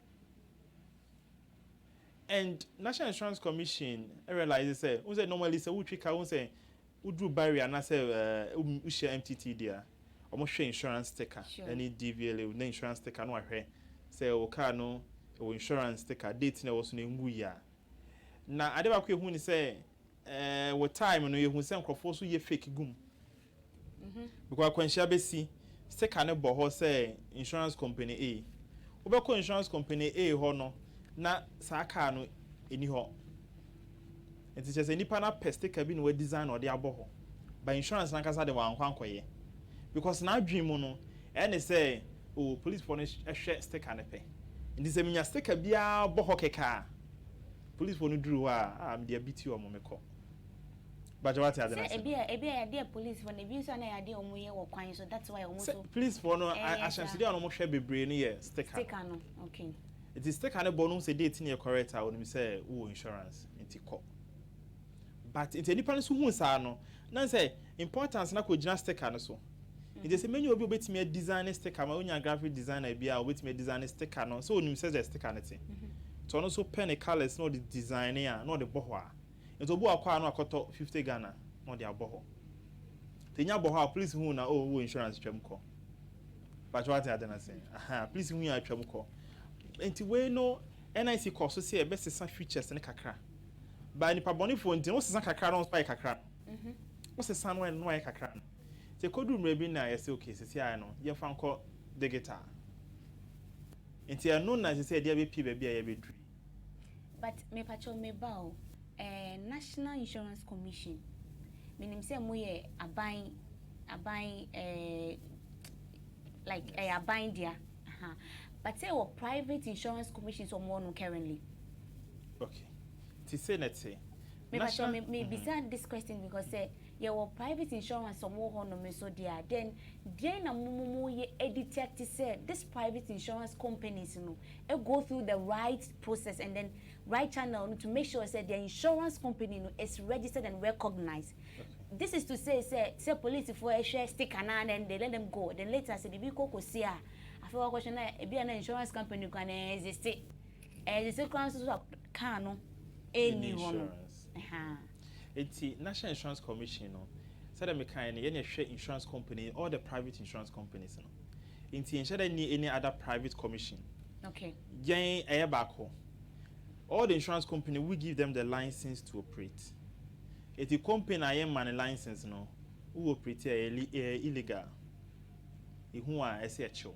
And National Insurance Commission realize sɛ, wohu sɛ normally sɛ wotwi car, wohu sɛ woduru barrier anaasɛ wohyia MTTD a, wɔhwɛ insurance sticker ɛne DVLA na insurance sticker na wahwɛ sɛ wo car no ɛwɔ insurance sticker, date na ɛwɔ so no ɛnwu yie a. Na ade baako yɛhu ne sɛ, wɔ time no yɛhu sɛ nkurɔfoɔ nso yɛ fake gu mu. Because akwanhyia bɛsi, sticker no bɔ hɔ sɛ insurance company A. Wobɛkɔ insurance company A hɔ no, na saa car no ɛni hɔ. Nti kyerɛ sɛ nipa no apɛ sticker bi na wadesign na ɔde abɔ hɔ. But insurance nankasa de wankɔ ankɔyɛ. Because n'adwene mu no, ɛne sɛ, oh, policefoɔ no hwɛ sticker no pɛ. Nti sɛ menya sticker biara bɔ hɔ kɛkɛ a, policefoɔ no duru hɔ a, ah, mede abiti wɔn mekɔ. Bàjẹ́ wate ade Sɛ n'ase. Ebi a ebi a yɛadeɛ police fo no, ebi nso a na yɛadeɛ wɔn yɛ wɔ kwan so, that's why wɔn Sɛ nso policefoɔ no ɛyɛ saa. Ahyɛnsodeɛ a wɔn hwɛ bebree no yɛ sticker. Sticker no, okay. Nti sticker no bɔ no sɛ date no yɛ correct a, onim sɛ wowɔ insurance nti kɔ. But nti nipa no nso hu saa no, na sɛ importance na kɔ gyina sticker no so. Nti sɛ menya obi a obetumi adesign sticker ma onya graphic designer bi a obetumi adesign sticker no, sɛ onim sɛ sticker no te. Nti ɔno nso pɛ ne colours na ɔde design a na ɔde bɔ hɔ a. Nti obi wɔ akɔ a na wakɔtɔ 50 Ghana na ɔde abɔ hɔ. Nti nya bɔ hɔ a, police hu na, oh, wowɔ insurance, twam kɔ. Bàtɛ wate ade no ase. Aha, police hu yɛ atwam kɔ. Nti wei no NIC kɔ so sɛ ɛbɛsesa features ne kakra. Ba nipa bɔnefoɔ nti no wosesa kakra no ayɛ kakra no. Wosesa no no ayɛ kakra no. Nti ɛkɔduru mmerɛ bi na yɛsɛ okay, sisi ayɛ no yɛmfa nkɔ digital. Nti ɛno na sisi yɛde abɛpie baabi a yɛbɛduru. But mepakyɛw, meba o, National Insurance Commission, menim sɛ moyɛ aban, like ɛyɛ aban dea. Aha. But sɛ wɔ private insurance commission sɛ ɔmo wɔ no currently? Okay. Nti sei na ɛte. Mepakyɛw, me me bisa this question because sɛ yɛwɔ private insurance ɔmo wɔ hɔ nom nso deɛ a, then deɛn na mo yɛ detect sɛ this private insurance companies no go through the right process and then right channel no to make sure sɛ the insurance company no is registered and recognized? This is to say sɛ police foɔ ɛhwɛ sticker na then they let them go, then later sɛ biribi kɔ kɔsi a, afei wɔkɔhwɛ na ebi a na insurance company kora na ɛexist kora nso so a car no ɛnni hɔ no. Insurance. Ɛha. Nti National Insurance Commission no, sɛdeɛ mekae no, yɛne hwɛ insurance company, all the private insurance companies no. Nti yɛnhyɛ dɛ ni any other private commission. Yɛn ɛyɛ baako. All the insurance company, we give them the license to operate. Eti company a yɛn ma ne license no, wo operate a, ɛyɛ illegal. Ihu a ɛsɛ ɛkyew.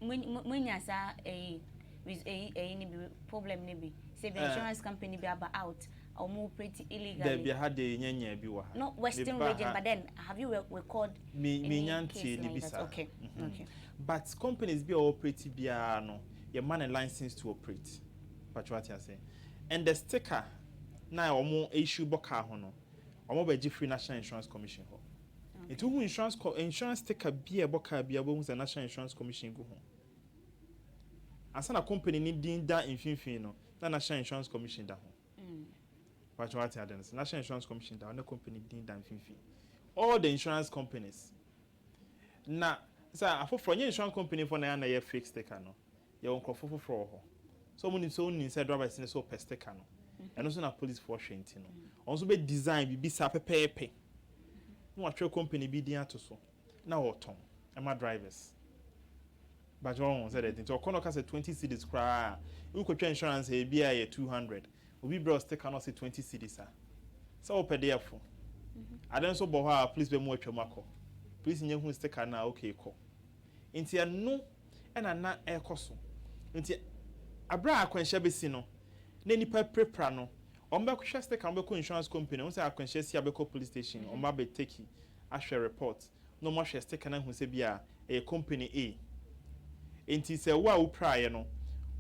Mo nya saa ɛyi ɛyi ni bi problem ni bi sɛ bi insurance company bi aba out a wɔn operate illegally? Dabi, ha de nyɛ bi wɔ ha. Not Western Meba Region, ha. But then have you record me any me nya case ntie ne like bi that? saa. But companies bi a operate biara no, yɛ ma ne license to operate. Patro, ate ase? And the sticker na wɔn issue bɔ car ho no, wɔn bɛgye free National Insurance Commission hɔ. Nti wohu insurance sticker bi a ɛbɔ car bi a, wobɛhu sɛ National Insurance Commission gu ho. Ansa na company ne din da mfimfini no, na National Insurance Commission da ho. Patro, ate ade no sɛ National Insurance Commission da ho na company din da mfimfini. All the insurance companies na sɛ afoforɔ nyɛ insurance company fo na yɛ na yɛ fake sticker no, yɛwɔ nkurɔfo foforɔ wɔ hɔ so ɔmo nim sɛ ɔnim sɛ drivers ne sɛ ɔpɛ sticker no. Ɛno nso na police foɔ hwɛ. Nti no ɔno nso bɛ design biribi saa pɛpɛɛpɛ na watwerɛ company bi din ato so na ɔtɔn ɛma drivers. Bàtɛ wɔn sɛ dɛ nti ɔkɔ no ɔka sɛ 20 cedis koraa, wokɔtwa insurance a ebi a yɛ 200, obi brɛ sticker na ɔsɛ 20 cedis a sɛ wopɛ de ɛfo ade nso bɔ hɔ a, police bɛ mu atwa mu akɔ. Police nyɛ hu sticker na okay, kɔ. Nti ɛno ɛna na ɛrekɔ so. Nti abere a akwanhyia bɛsi no na nipa pirapira no, wɔn bɛhwɛ sticker, wɔn bɛkɔ insurance company, wɔn sɛ akwanhyia si a bɛkɔ police station, wɔn abɛ take ahwɛ report na wɔn ahwɛ sticker na ahu sɛ bi a Ɛyɛ company A. Enti sɛ wo a wopiraeɛ no,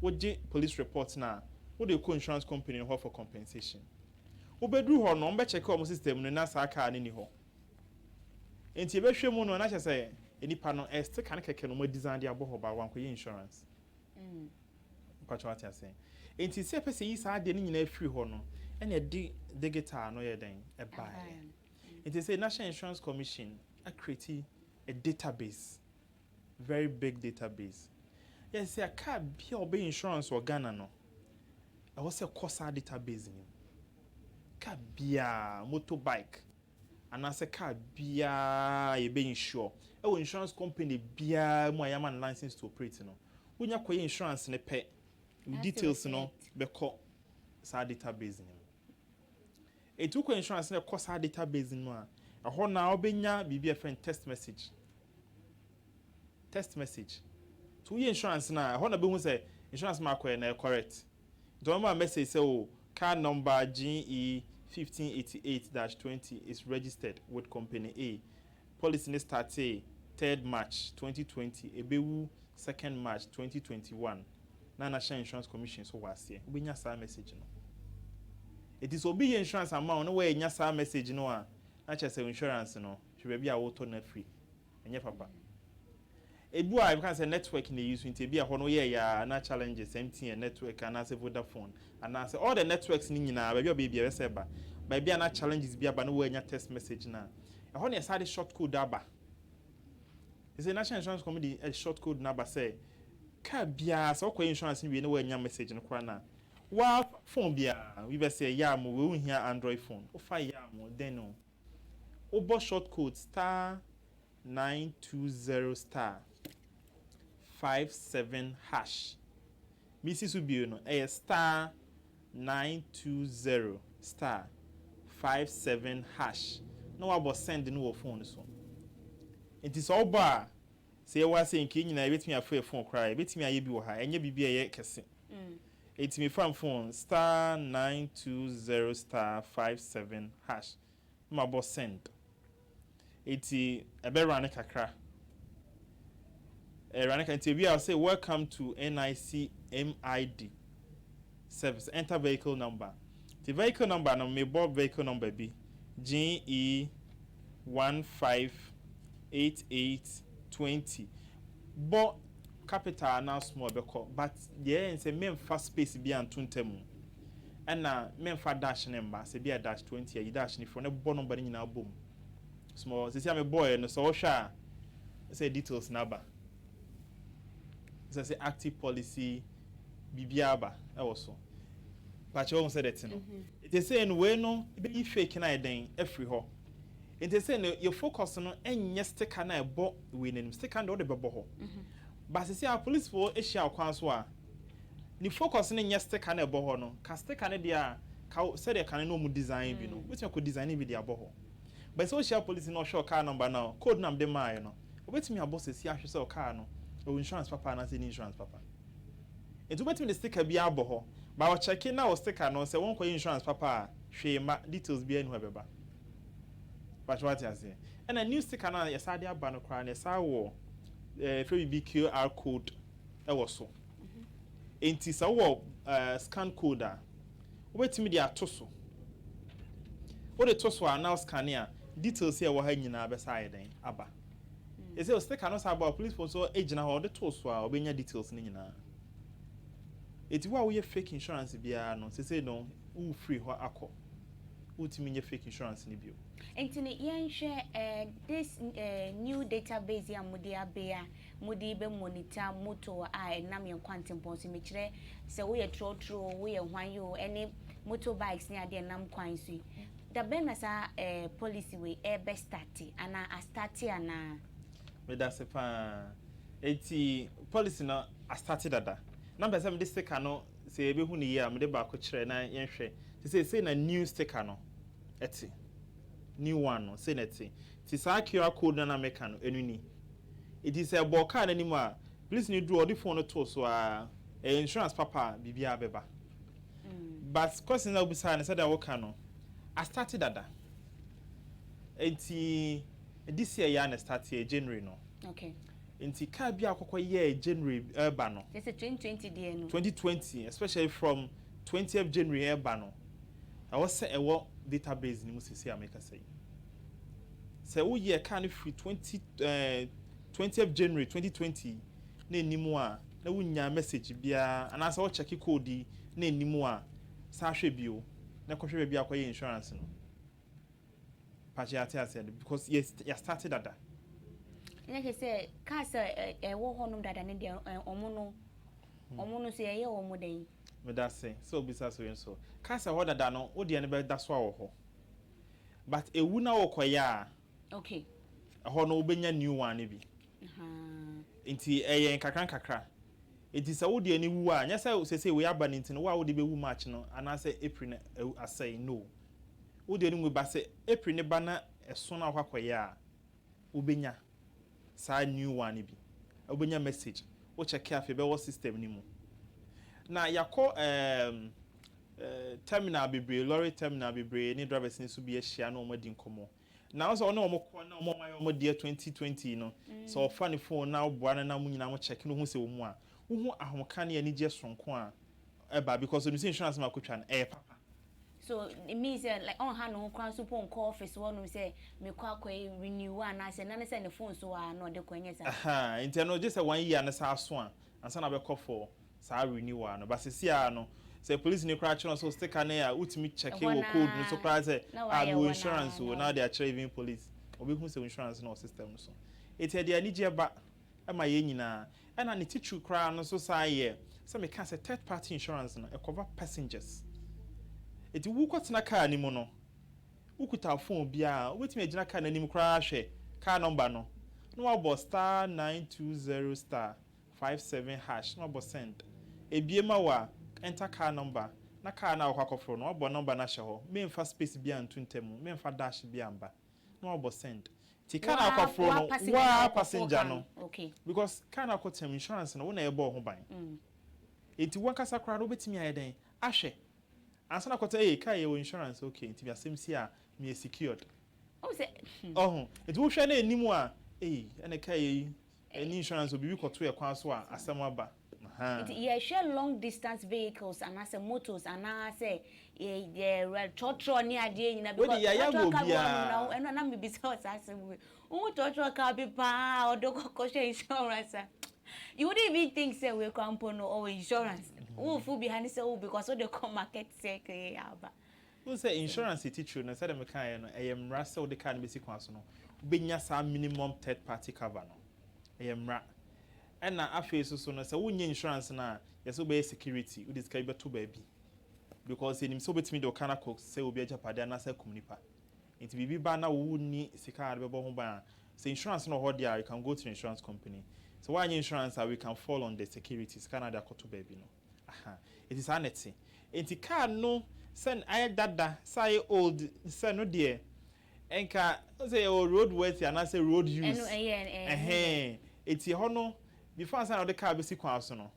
wogye police report no a, wode kɔ insurance company no hɔ for compensation. Wobɛduru hɔ no, wɔbɛkyɛke wɔn system no na saa car no nni hɔ. Enti yɛbɛhwɛ mu no, na kyerɛ sɛ nipa no, ɛyɛ sticker no kɛkɛ na wɔadesign de abɔ hɔ, but wankɔyɛ insurance. Mpakyɛ wate aseɛ? Enti sɛ yɛpɛ sɛ yɛyi saa adeɛ no nyinaa firi hɔ no, ɛna ɛde digital no yɛ dɛn? Ɛbaeɛ. Nti sɛ National Insurance Commission acreate a database, very big database. Yɛ sɛ car bi a ɔbɛyɛ insurance wɔ Ghana no, ɛwɔ sɛ kɔ saa database no mu. Car biara, motorbike, anaasɛ car biara yɛbɛ insure ɛwɔ insurance company biara mu a yɛama no license to operate no, wonya kɔyɛ insurance no pɛ, wo details no bɛkɔ saa database no mu. Eti wokɔ insurance no ɛkɔ saa database no mu a, ɛhɔ na wobɛnya biribi a yɛfrɛ no text message. Text message. So woyɛ insurance no a, ɛhɔ na bɛhu sɛ insurance ma akɔyɛ na ɛyɛ correct. Nti wɔma message sɛ, o, car number GE 1588-20 is registered with company A. Policy ne startee 3rd March 2020, ɛbɛwu 2nd March 2021 na National Insurance Commission so wɔ aseɛ. Wobɛnya saa message no. Eti sɛ obi yɛ insurance ama wo na wɔanya saa message no a, na kyerɛ sɛ insurance no, hwɛ baabi a wotɔ no afiri. Ɛnyɛ papa. Ebi a yɛbɛka sɛ network na eyi so, nti ebi a hɔ no yɛ ya na challenges, MTN network anaasɛ Vodafone anaasɛ all the networks ni nyinaa, baabi a ɔbɛyɛ bi a ɛbɛsɛ ba. Baabi a na challenges bi aba na wɔanya text message na ɛhɔ na yɛsa de short code aba. Sɛ National Insurance Committee ɛ short code na aba sɛ car biara, sɛ ɔkɔ insurance wie na wɔanya message no koraa na wa phone biara wi bɛ sɛ yam wo hia Android phone, wofa yam then no wobɔ short code *920*57#. Misi so bio no, ɛyɛ *920*57# na wabɔ send no wɔ phone so. Nti sɛ ɔbɔ a, sɛ yɛwɔ ase nke nyinaa, yɛbɛtumi afɔ yɛ phone koraa, yɛbɛtumi ayɛ bi wɔ ha. Ɛnyɛ biribi a ɛyɛ kɛse. Eti mi fa phone *920*57# na mabɔ send. Eti ɛbɛra ne kakra, ɛra ne kakra. Nti ebi a ɔsɛ, "Welcome to NIC MID service, enter vehicle number." Ti vehicle number no, mebɔ vehicle number bi, GE 158820. Bɔ capital anaa small bɛkɔ, but deɛ ɛyɛ sɛ memfa space bi anto ntam, ɛna memfa dash ne mba. Sɛ bi a dash 20 ayi dash ne firi ne bɔ number no nyinaa bom small. Sisi a mebɔɔɛ no, sɛ wɔhwɛ a, sɛ details n'aba sɛ active policy, biribiara aba ɛwɔ so. Pakyɛ wɔn sɛ dɛte no, nti sɛ no wei no bɛyi fake na yɛ afiri hɔ. Nti sɛ no yɛ focus no ɛnyɛ sticker na ɛbɔ wei n'anim. Sticker no deɛ, wɔde bɛbɔ hɔ, but sisi a polisifoɔ ahyia ɔkwan so a, ne focus no nyɛ sticker na ɛbɔ hɔ no. Ka sticker no deɛ a, ka sɛdeɛ kane no ɔmo design bi no, wobɛtumi akɔ design bi de abɔ hɔ, but sɛ wohyia polisi na ɔhwɛ ɔcar number no, code nam de maaeɛ no, wobɛtumi abɔ sɛsi ahwɛ sɛ ɔcar no ɛwɔ insurance papa anaasɛ ɛni insurance papa. Nti wobɛtumi de sticker bi abɔ hɔ, ba ɔkyɛke na wɔ sticker no sɛ wɔnkɔyɛ insurance papa a, hwee ma details bi ani hɔ ɛbɛba. Patro, wate aseɛ? Ɛna new sticker no a yɛsa de aba no koraa no, yɛsa wɔ fɛ biribi QR code ɛwɔ so. Nti sɛ wowɔ scan code a, wobɛtumi de ato so. Wode to so a na scan a, details a ɛwɔ ha nyinaa bɛsa ayɛ dɛn aba. Ɛsɛ sticker no sa aba a, police nso gyina hɔ, ɔde to so a, ɔbɛnya details no nyinaa. Eti wo a woyɛ fake insurance biara no, sese no wofiri hɔ akɔ, wotumi nyɛ fake insurance no bio. Nti ne yɛnhwɛ this new database a mode abɛ a mode bɛ monitor motor a ɛnam yɛn kwantempɔn so, mekyerɛ sɛ woyɛ trɔtrɔ, woyɛ hwan yi o, ɛne motorbikes ne adeɛ nam kwan so yi, da bɛn na saa policy wei ɛbɛ start anaa astart anaa? Meda se paa. Eti policy no astart dada. Na mpɛ sɛ mede sticker no, sɛ yɛbɛhu no yie a, mede baako kyerɛ na yɛnhwɛ. Te sɛ sei na new sticker no ɛte, new one no, sei na ɛte. Ti saa QR code no na meka no, ɛno ni. Eti sɛ ɛbɔ kaa n'anim a, police ni duro, ɔde phone no to so a, ɛyɛ insurance papa a, biribiara bɛba. But question na obisaa no, sɛdeɛ woka no, astart dada. Eti this year yɛ a na start yɛ January no. Nti car bi a wokɔkɔ yɛɛ January reba no. Kyerɛ sɛ 2020 deɛ no. 2020 especially from 20th January reba no, ɛwɔ sɛ ɛwɔ database no mu seesei a mekasa yi. Sɛ woyɛɛ car no firi 20 eh, 20th January 2020 na ɛnni mu a, na wonyaa message biara anaasɛ wo check code yi na ɛnni mu a, san hwɛ bio na kɔhwɛ baabi a wokɔyɛ insurance no. Pakyɛ yɛate aseɛ no because yɛ yɛ start dada. Ɛnyɛ kyɛ sɛ cars a ɛwɔ hɔnom dada no deɛ ɔmo no ɔmo no so yɛyɛ wɔn dɛn? Medase sɛ obisa so yi nso. Cars a ɛwɔ dada no wo deɛ no bɛda so awɔ hɔ but ewu na wokɔyɛ a Okay. ɛhɔ no wobɛnya new one no bi. Nti ɛyɛ nkakra nkakra. Nti sɛ wo deɛ no wu a nyɛ sɛ sesei wei aba no nti no wo a wode bɛwu March no anaasɛ April no asɛe no. Wo deɛ no mu ba sɛ April no ba na ɛso na wokɔ akɔyɛ a, wobɛnya saa new one no bi. Wobɛnya message, wo check afei ɛbɛwɔ system no mu. Na yɛakɔ ɛɛm terminal bebree, lorry terminal bebree ne drivers no nso bi ahyia na wɔn adi nkɔmmɔ. Na wo sɛ ɔne wɔn kɔ na wɔn ayɛ wɔn deɛ 2020 no, sɛ ɔfa ne phone na woboa no na mo nyinaa mo check na ohu sɛ wɔ mu a, wohu ahomka ne anigyeɛ soronko a ɛba because onim sɛ insurance no akɔtwa no ɛyɛ papa. So it means sɛ like ɔnha ne ho koraa nso po nkɔ office hɔnom sɛ mekɔ akɔ renew anaasɛ na ne sɛ ne phone so a na ɔde kɔ ɛnyɛ saa. Ahaa, nti ɛno gye sɛ one year no saa so a ansa na wobɛkɔ for saa renewal no. But seesei ara no, sɛ police ni koraa kyerɛ wo sɛ wo sticker no a wotumi check wɔ code no so koraa sɛ ah mewɔ insurance o na wode akyerɛ even police, ɔbɛhu sɛ wo insurance no wɔ system no so. Nti ɛde anigyeɛ ba ma yɛn nyinaa. Ɛna ne titiriw koraa no nso san yɛ sɛ mekaa sɛ third party insurance no ɛcover passengers. Nti wokɔtena car no mu no, wokuta phone biara a, wobɛtumi agyina car no anim koraa ahwɛ car number no na wabɔ *920 *57 hash na wabɔ send. Ebie ma wo a, enter car number na car no a wokɔ akɔforo no wabɔ number no ahyɛ hɔ. Memfa space biara nto ntamu, memfa dash biara mba na wabɔ send. Nti car no a wokɔforo no, wo ara passenger no, because car no a wokɔtena mu insurance no wo na ɛbɔ wo ho ban. Nti wankasa koraa no wobɛtumi ayɛ dɛn ahwɛ ansa na akɔtɔ, ee car yi ɛwɔ insurance okay nti asɛm si a meyɛ secured. Ɔho, nti wohwɛ na ɛnim a, ei ɛna car yi ɛni insurance o, biribi kɔto yɛ kwan so a asɛm aba. Ahaa. Nti yɛhwɛ long distance vehicles anaasɛ motos anaasɛ yɛ trɔtrɔ ne adeɛ nyinaa because trɔtrɔ car bi wɔ hɔnom na ɛno na mebisa wo saa asɛm wei. Wohu trɔtrɔ car bi paa a ɔde kɔhwɛ insurance a, you wouldn't even think sɛ wei koraa mpo no ɔwɔ insurance. Wofo bi ha ne sɛ wo because wode kɔ market circle yi aba. Wohu sɛ insurance titiriw no, sɛdeɛ mekaeɛ no, ɛyɛ mmara sɛ wode car no bɛsi kwan so no, wobɛnya saa minimum third party cover no. Ɛyɛ mmara. Ɛna afei nso so no, sɛ wonyɛ insurance no a, yɛ sɛ wobɛyɛ security, wode sika bi bɛto baabi. Because yɛnim sɛ wobɛtumi de wo car no akɔ sɛ obi agyapadeɛ anaasɛ akum nipa. Nti biribi ba na wonni sika a wode bɛbɔ ho ban a, sɛ insurance no wɔ hɔ deɛ a, you can go to the insurance company. Sɛ woanyɛ insurance a, we can fall on the security, sika no a wode akɔto baabi no. Aha, enti saa na ɛte. Enti car no sɛ ayɛ dada, sɛ ayɛ old, sɛ no deɛ, nka wohu sɛ yɛwɔ road worthy anaasɛ road use. Ɛno ɛyɛ ɛɛ. Ɛhɛn, enti ɛhɔ no, before ansa na wode car bɛsi kwan so no,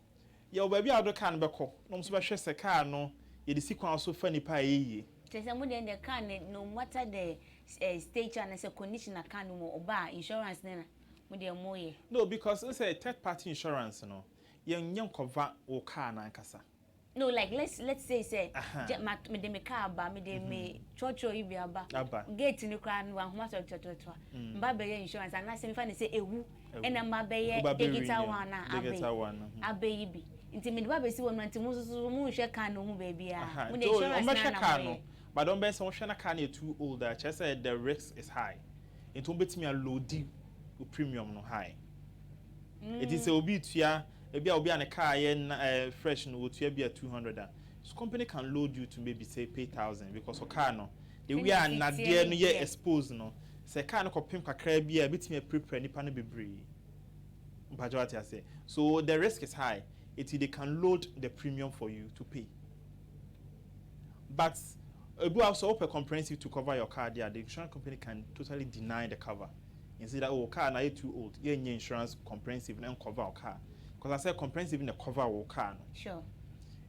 yɛwɔ baabi a wode car no bɛkɔ na wɔn nso bɛhwɛ sɛ car no yɛde si kwan so fa nipa a ɛyɛ yie. Kyerɛ sɛ mo deɛ deɛ car no no matter the eh, state anaasɛ condition a car no mu ɔba a insurance no na mo deɛ mo yɛ. No, because wohu sɛ third party insurance no, yɛnyɛ nkɔva wo car no ankasa. No like let's let's say sɛ gye ma me de me car aba me de me trɔtrɔ yi bi aba gate no koraa no ahoma tɔtɔtɔtɔ mba bɛyɛ insurance anaasɛ mefa ne sɛ ewu ɛna mba bɛyɛ digital one a abɛ abɛ yi bi nti mede ba bɛsi hɔ no nti mo nso so mo nhwɛ car no ho baabi a mo de insurance na na mo yɛ. But wɔn bɛyɛ sɛ wɔhwɛ na car no yɛ too old a kyerɛ sɛ the risk is high nti wɔn bɛtumi aloadi wo premium no high. Eti sɛ obi retua, ebi a obi a ne car yɛ na eh, fresh no otua bi a 200 a, so company can load you to maybe say pay thousand because car no, the way a nnadeɛ no yɛ exposed no, sɛ car no kɔpem kakra bi a ebetumi apirapira nipa no bebree. Mpakyɛ wate aseɛ? So the risk is high, eti they can load the premium for you to pay. But ebi wɔ hɔ sɛ wopɛ comprehensive to cover your car deɛ a, the insurance company can totally deny the cover. Nsi da oh car no ayɛ too old yɛnyɛ insurance comprehensive no ɛncover wo car cause asɛ comprehensive na ɛcover wo car no. Sure.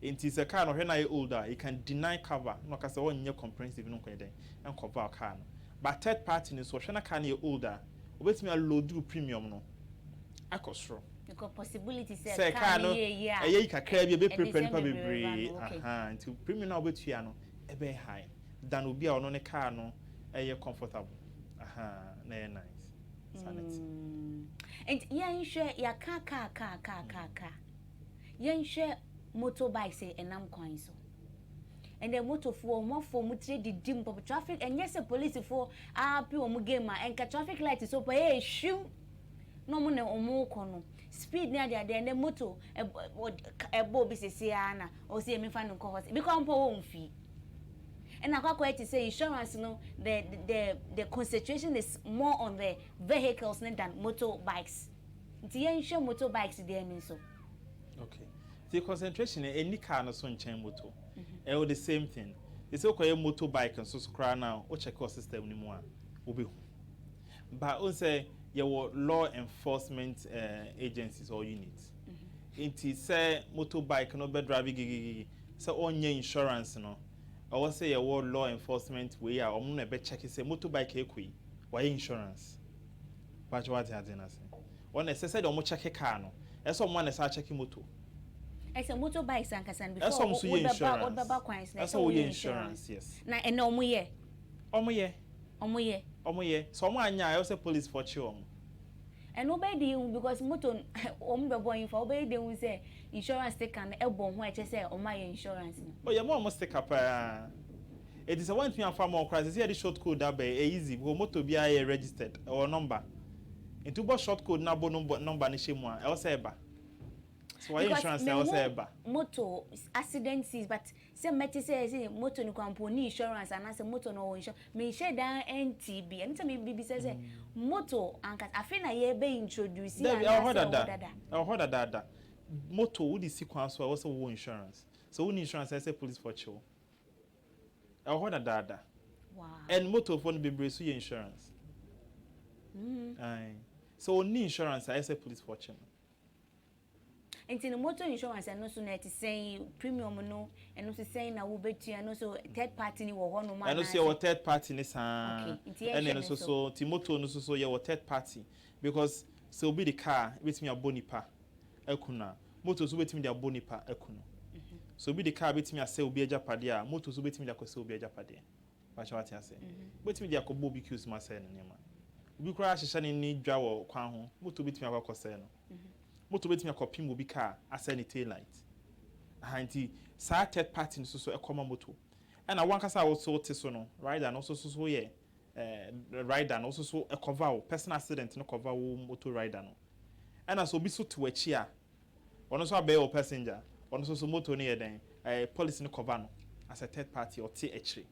Nti sɛ car no ɔhwɛ na ayɛ old a he can deny cover na ɔka sɛ ɔnyɛ comprehensive no nkɔyɛ dɛn ɛncover wo car no but third party no nso ɔhwɛ na car no yɛ old a obetumi a load wo premium no. Akɔ soro. Because possibility sɛ sɛ car car no no yɛ yie a ɛyɛ yi kakra bi ɛde ɛbɛpirapira nsɛm nipa bebree ba bebree no, okay. Ahaa, nti premium no a wobɛtua no ɛbɛyɛ high than obi a ɔno ne car no ɛyɛ comfortable, ahaa, na ɛyɛ nice. Saa na ɛte. Nti yɛnhwɛ, yɛaka car, car, car, car, car. Yɛnhwɛ motorbikes a ɛnam kwan so. Ɛnɛ motofoɔ, wɔn afɔ wɔn tiri didi mu papa. Traffic, ɛnyɛ sɛ polisifoɔ ape wɔn game a, ɛnka traffic light so pa ɛyɛ hwim na wɔn na wɔn rekɔ no. Speed ne adeade, ɛnɛ moto ɛbɔ obi sisi ara na ɔsi emi fa no nkɔ hɔ. Bi kɔ mpo wɔn fi. Ɛna akɔ akɔyɛ te sɛ insurance no, the concentration is more on the vehicles ne than motorbikes. Nti yɛnhwɛ motorbikes deɛ no nso. Okay. The concentration ɛni car no so nkyɛn moto. Ɛwɔ the same thing. Sɛ wokɔyɛ motorbike nso so koraa na wo check wɔ system no mu a, wobɛhu. But wo sɛ yɛwɔ law enforcement agencies or units. Nti sɛ motorbike no bɛ drive gigigigi sɛ ɔnyɛ insurance no, ɛwɔ sɛ yɛwɔ law enforcement wei a ɔmo na ɛbɛ check sɛ motorbike ekɔ yi wayɛ insurance. Pakyɛ, wate ade no ase? Ɔna ɛsɛ sɛ deɛ ɔmo check car no, ɛsɛ ɔmo ana ɛsɛ acheck moto. Ɛsɛ motorbikes ankasa no ɛsɛ before ɔmo nso yɛ wobɛba insurance. Wobɛba kwan so na ɛsɛ woyɛ insurance, yes. Na ɛnɛ ɔmo yɛ? Ɔmo yɛ. Ɔmo yɛ? Ɔmo yɛ. Sɛ ɔmo anya a, ɛwɔ sɛ police fo kye ɔmo. Ɛno wobɛyɛ de ehu, because moto ɔmo bɛbɔ nfa, wobɛyɛ de ehu sɛ insurance sticker no ɛbɔ ho a ɛkyɛ sɛ ɔmo ayɛ insurance no? Ɔyɛ mo a ɔmo sticker paa. Eti sɛ wɔntumi afa ma ɔkora sɛ yɛde short code aba yi, ɛyɛ easy because moto biara yɛ registered, ɛwɔ number, nti wobɔ short code na abɔ number no hyɛ mu a, ɛwɔ sɛ ɛba so wɔyɛ insurance na ɛwɔ sɛ ɛba. Moto accident scenes, but sɛ mɛte sɛ moto no kwan po ni insurance anaasɛ moto no ɔwɔ insurance, menhyɛ dan nti bi. Ɛno sɛ mebibi sɛ moto ankasa afei na yɛbɛ introduce Dabi, ɛwɔ hɔ anaasɛ ɛwɔ dada. Dada? Ɛwɔ hɔ dadaada. Moto wode si kwan so a, ɛwɔ sɛ wowɔ insurance. Sɛ wonni insurance, ɛsɛ police fo kyew. Ɛwɔ hɔ dadaada. And motofoɔ no bebree so yɛ insurance. Aye. Sɛ onni insurance a, ɛsɛ police fo kye no. Nti no motor insurance ɛno nso na ɛte sɛn? Premium no ɛno nso sɛn na wobɛtua? Ɛno nso third party ni wɔ hɔnom? Ɛno nso yɛwɔ third party ne saa. Okay, nti yɛnhwɛ ɛna ɛno no nso nso. So nti moto no nso so yɛwɔ third party because sɛ obi de car ebetumi abɔ nipa ɛku no a, moto nso betumi de abɔ nipa ɛku no. So obi de car betumi asɛ obi agyapadeɛ a, moto nso betumi de akɔsɛ obi agyapadeɛ. Wakyɛ, wate ase? Betumi de akɔbɔ obi queues mu asɛe no nneɛma. Obi koraa ahyehyɛ ne ne dwa wɔ kwan ho, moto betumi akɔ akɔsɛe no. Moto betumi akɔpem obi car asɛe ne tail light aha. Nti saa third party no nso so ɛkɔma moto. Ɛna wankasa a woso te so no, rider no nso so yɛ rider no nso so ɛcover wo personal accident no, cover wo moto rider no. Ɛna sɛ obi so te w'akyi a, ɔno nso abɛyɛ wo passenger, ɔno nso so moto no yɛ dɛn, policy no cover no as a third party ɔte akyire.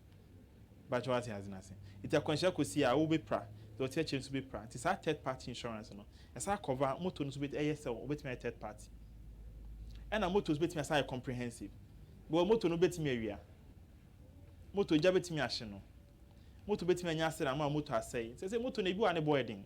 Bàtɛ, wate ase n'ase? Nti akwanhyia kɔsi a, wobɛpra, deɛ ɔte akyire nso bɛpra. Nti saa third party insurance no ɛsa cover moto no nso bɛ ɛyɛ sɛ wobɛtumi ayɛ third party. Ɛna moto nso bɛtumi asa ayɛ comprehensive bɔ. Moto no bɛtumi awia, moto gya bɛtumi ahye no, moto bɛtumi anya accident ama moto asɛe. Sɛ moto no ebi wɔ a ne bɔ ɛden.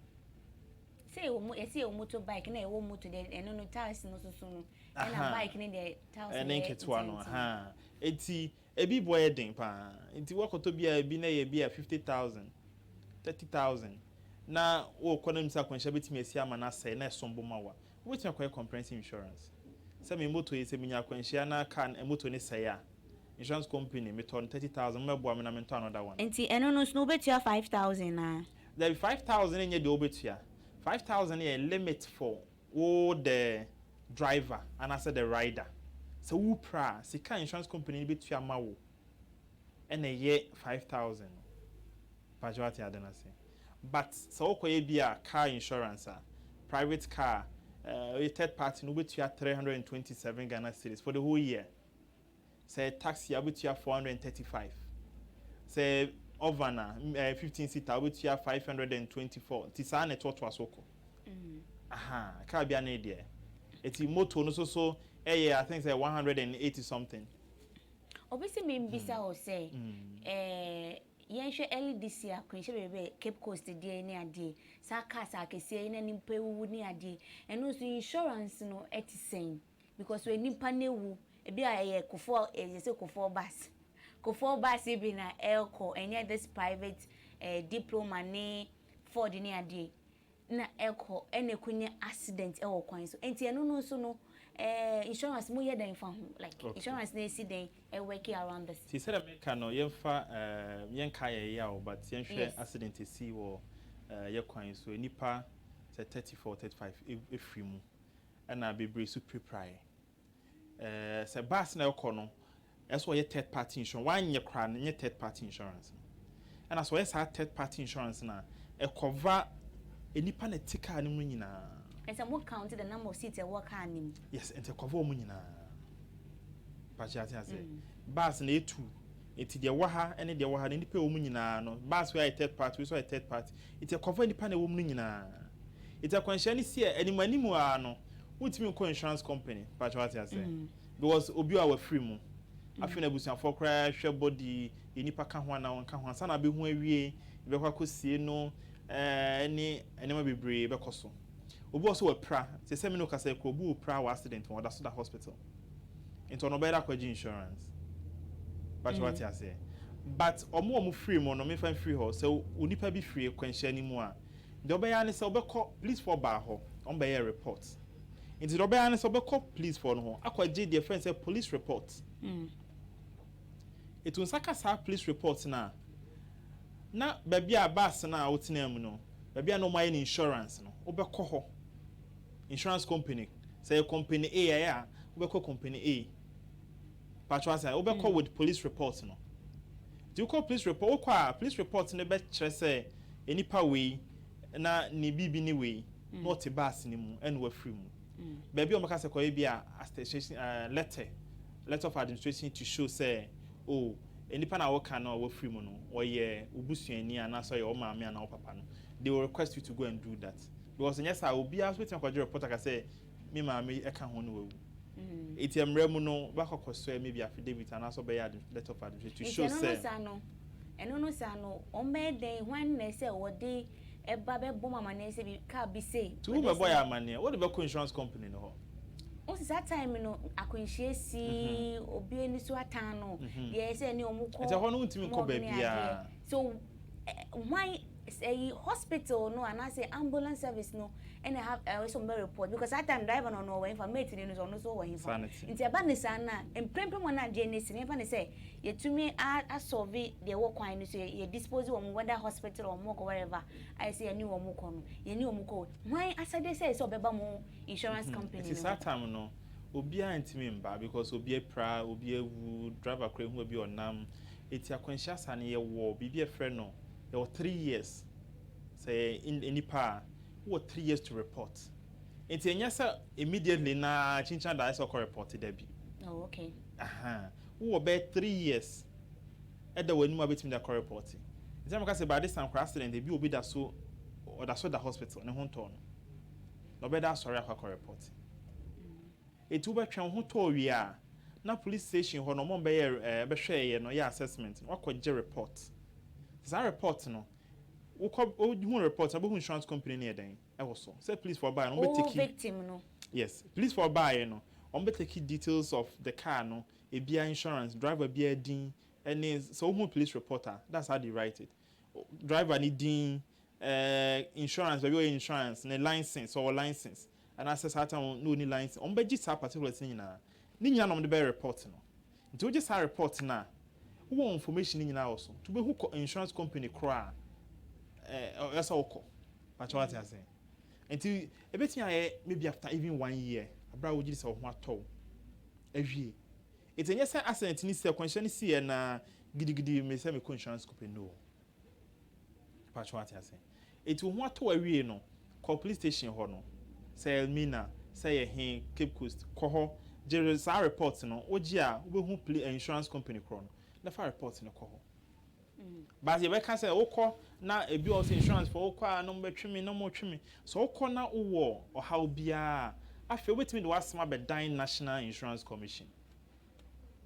Sɛ ɛwɔ mo, yɛsɛ ɛwɔ moto bike na ɛwɔ moto deɛ, ɛno no tiles no soso no, ɛna bike ne deɛ tiles ɛne no yɛ nketewa no ntiantia. Aha, eti ebi bɔ yɛ den paa. Nti wakɔtɔ bi a ebi na yɛ bi a 50,000, 30,000, na wɔkɔ na sɛ akwanhyia bɛtumi asi ama no asɛe na ɛsom bo ma wa, wobɛtumi akɔyɛ comprehensive insurance sɛ me moto yi, sɛ menya akwanhyia na car moto ne sɛe a, insurance company, metɔ no 30,000, mɛboa me na mentɔ another one. Nti ɛno no nso no wobɛtua 5,000 na? Dabi, 5,000 nyɛ deɛ wobɛtua. 5,000 yɛ limit for wo the driver anaasɛ the rider. Sɛ wopra a, sika insurance company no bɛtua ma wo ɛna ɛyɛ 5,000 no. Pakyɛ, wate ade no ase? But sɛ wokɔyɛ bi a car insurance a, private car, third party no, wobɛtua 327 Ghana cedis for the whole year. Sɛ taxi a, wobɛtua 435. Sɛ oven a, 15 seater, wobɛtua 524. Nti saa na ɛtoatoa so kɔ. Aha car bia ne deɛ, eti moto no so so ɛyɛ, I think sɛ 180 something. Obi sɛ membisa wo sɛ yɛnhwɛ early this year akwanhyia bebree, Cape Coast deɛ ne adeɛ, saa cars akɛseɛ yi na nipa ewuwu ne adeɛ, ɛno nso insurance no ɛte sɛn? Because wɔ nipa no ewu, ebi a ɛyɛ Kufuor, ɛyɛ sɛ Kufuor bus, Kufuor bus yi bi na ɛrekɔ, ɛnyɛ this private diploma ne Ford ne adeɛ. na ɛkɔ ɛna ɛkɔnya accident ɛwɔ kwan so. Nti ɛno no nso no, insurance mo yɛ dɛn fa ho? Like, insurance na esi dɛn ɛwork around this? Ti sɛ meka no, yɛmfa yɛnka yɛ yaw, but yɛnhwɛ accident esi wɔ yɛ kwan so, nipa sɛ 34, 35 efiri mu, ɛna bebree so pirapiraeɛ. Sɛ bus na ɛkɔ no, ɛsɛ ɔyɛ third party insurance. Wanyɛ koraa no, nyɛ third party insurance no, ɛna sɛ ɔyɛ saa third party insurance na ɛcover nipa na ɛte car no mu nyinaa. Ɛsɛ mo count the number of seats ɛwɔ car no mu? Yes, nti ɛcover wɔn nyinaa. Pakyɛ, ate ase? Bus na etu eti deɛ ɛwɔ ha ɛne deɛ ɛwɔ ha na nipa ɛwɔ mu nyinaa no, bus wei ayɛ third party, wei nso ayɛ third party, nti ɛcover nipa na ɛwɔ mu no nyinaa. Nti akwanhyia no si a, anim anim a no, wontumi nkɔ insurance company. Pakyɛ, ate ase? Because obi a wafiri mu, afei na abusuafoɔ koraa hwɛ body yɛ nipa ka ho anaa wɔnka ho ansa na abɛhu awie, yɛbɛkɔ akɔsie no, ɛne nneɛma bebree bɛkɔ so. Obi wɔ so wɔ pra sɛ mi no kasa kuro, obi wɔ pra wɔ accident wɔn, ɔda so da hospital, nti ɔno ɔbɛyɛ dɛ akɔgye insurance. Pakyɛ, wate aseɛ? But ɔmo a ɔmo firi mu no, mefa firi hɔ sɛ onipa bi firi kwanhyia no mu a, deɛ ɔbɛyɛ ne sɛ ɔbɛkɔ police foɔ baa hɔ, ɔmo bɛyɛ report. Nti deɛ ɔbɛyɛ ne sɛ ɔbɛkɔ police foɔ no hɔ akɔgye deɛ fɛn sɛ police report. Etu nsa ka saa police report na baabi a bus na a wotena mu no, baabi a na ɔmo ayɛ no insurance no, wobɛkɔ hɔ, insurance company, sɛ yɛ company A ɛyɛ a, wobɛkɔ company A. Patro asa, wobɛkɔ with police report no. Nti wokɔ police report, wokɔ a, police report no bɛkyerɛ sɛ nipa wei na ne biribi ne wei na ɔte bus ne mu ɛna wafiri mu. Baabi a wɔka sɛ kɔyɛ bi a, attestation letter of administration to show sɛ, oh, nipa na wɔka no a wafiri mu no, ɔyɛ obusuani anaasɛ ɔyɛ ɔmaame anaa ɔpapa no, they will request you to go and do that, because nyɛ saa, obiara nso bɛtumi akɔgye report aka sɛ me maame ɛka ho no wawu. Eti mmerɛ mu no, bɛkɔ kɔsɔ maybe affidavit anaasɛ ɔbɛyɛ letter of administration to show sɛ ɛno no saa no, ɔmo bɛyɛ dɛn? Hwan na ɛsɛ wɔde ɛba bɛbɔ mu amaneɛ sɛ bi kaa bi sei? Tí wo bɛbɔ yɛ amaneɛ, wode bɛkɔ insurance company no hɔ. Wọ́n sì saa time no, akwanhyia si, obi ani so atan no deɛ, ɛsɛ ne ɔmo kɔ. Nti ɛhɔ no wontumi nkɔ baabiara. So hwan, ɛyi, hospital no anaasɛ ambulance service no ɛna ha ɛwɔ sɛ ɔmo bɛ report? Because that time driver no, ɔno ɔwɔ hefa? Mate ne no so, ɔno so wɔ hefa? Nti ɛba ne saa na mprempren wɔn a adeɛ ne si ne yɛfa ne sɛ yɛtumi asolve deɛ ɛwɔ kwan no so, yɛ dispose wɔn, whether hospital or morgue or wherever ayɛ sɛ yɛne wɔn kɔ no, yɛne wɔn kɔ. Hwan asade sɛ ɔbɛba mo insurance company no? Nti saa time no, obiara ntumi mba because obi apira, obi awu, driver kora ehu obi ɔnam. Eti akwanhyia saa no, yɛwɔ biribi a yɛfrɛ no, yɛwɔ 3 years. Sɛ nipa a wowɔ 3 years to report, nti ɛnyɛ sɛ immediately na kyinkyin da sɛ ɔkɔ report dabi. Oh, okay. Wowɔ bɛyɛ 3 years ɛda wɔ anim a bɛtumi de akɔ report. Nti ɛmɛ ka sɛ baade san kora accident ebi, obi da so, ɔda so da hospital, ne ho ntɔ no, na ɔbɛda asɔre akɔ report. Eti wobɛtwɛn wo ho tɔɔ wie a, na police station hɔ no, ɔmo bɛyɛ bɛhwɛ yɛ no, yɛ assessment no, wakɔgye report. Saa report no, wokɔ, wohu report, wobɛhu insurance company no yɛ dɛn ɛwɔ so sɛ police foɔ baayɛ no, wɔn bɛ take victim no. Yes, police foɔ baayɛ no, wɔn bɛ take details of the car no, ebia insurance, driver bia din, ɛne sɛ wohu police reporter, that's how they write it: driver ni din, insurance, baabi ɔyɛ insurance, ne license, ɔwɔ license anaasɛ saa time no ɔni license. Wɔn bɛgye saa particulars ne nyinaa ne nyinaa na wɔn de bɛyɛ report no. Nti wogye saa report na wowɔ information ne nyinaa wɔ so nti wobɛhu insurance company koraa ɛsɛ wokɔ. Pakyɛ, wate ase? Nti ebetumi ayɛ maybe after even one year abira wogye sɛ ɔho atɔ wo awie. Nti ɛnyɛ sɛ accident ni sɛ kwanhyia ni si yɛ na gidigidi me sɛ mekɔ insurance company no. Pakyɛ, wate ase? Nti wo ho atɔ wo awie no, kɔ police station hɔ no, sɛ Elmina, sɛ yɛ he, Cape Coast, kɔ hɔ gye saa report no. Wogye a, wobɛhu police insurance company korɔ no na fa report no kɔ hɔ. But yɛbɛka sɛ wokɔ na ebi wɔ sɛ insurance fo, wokɔ a na wɔbɛtwe me na wɔtwe me so. Wokɔ na wowɔ ɔhaw biara, afei wobɛtumi de w'asɛm abɛdan National Insurance Commission.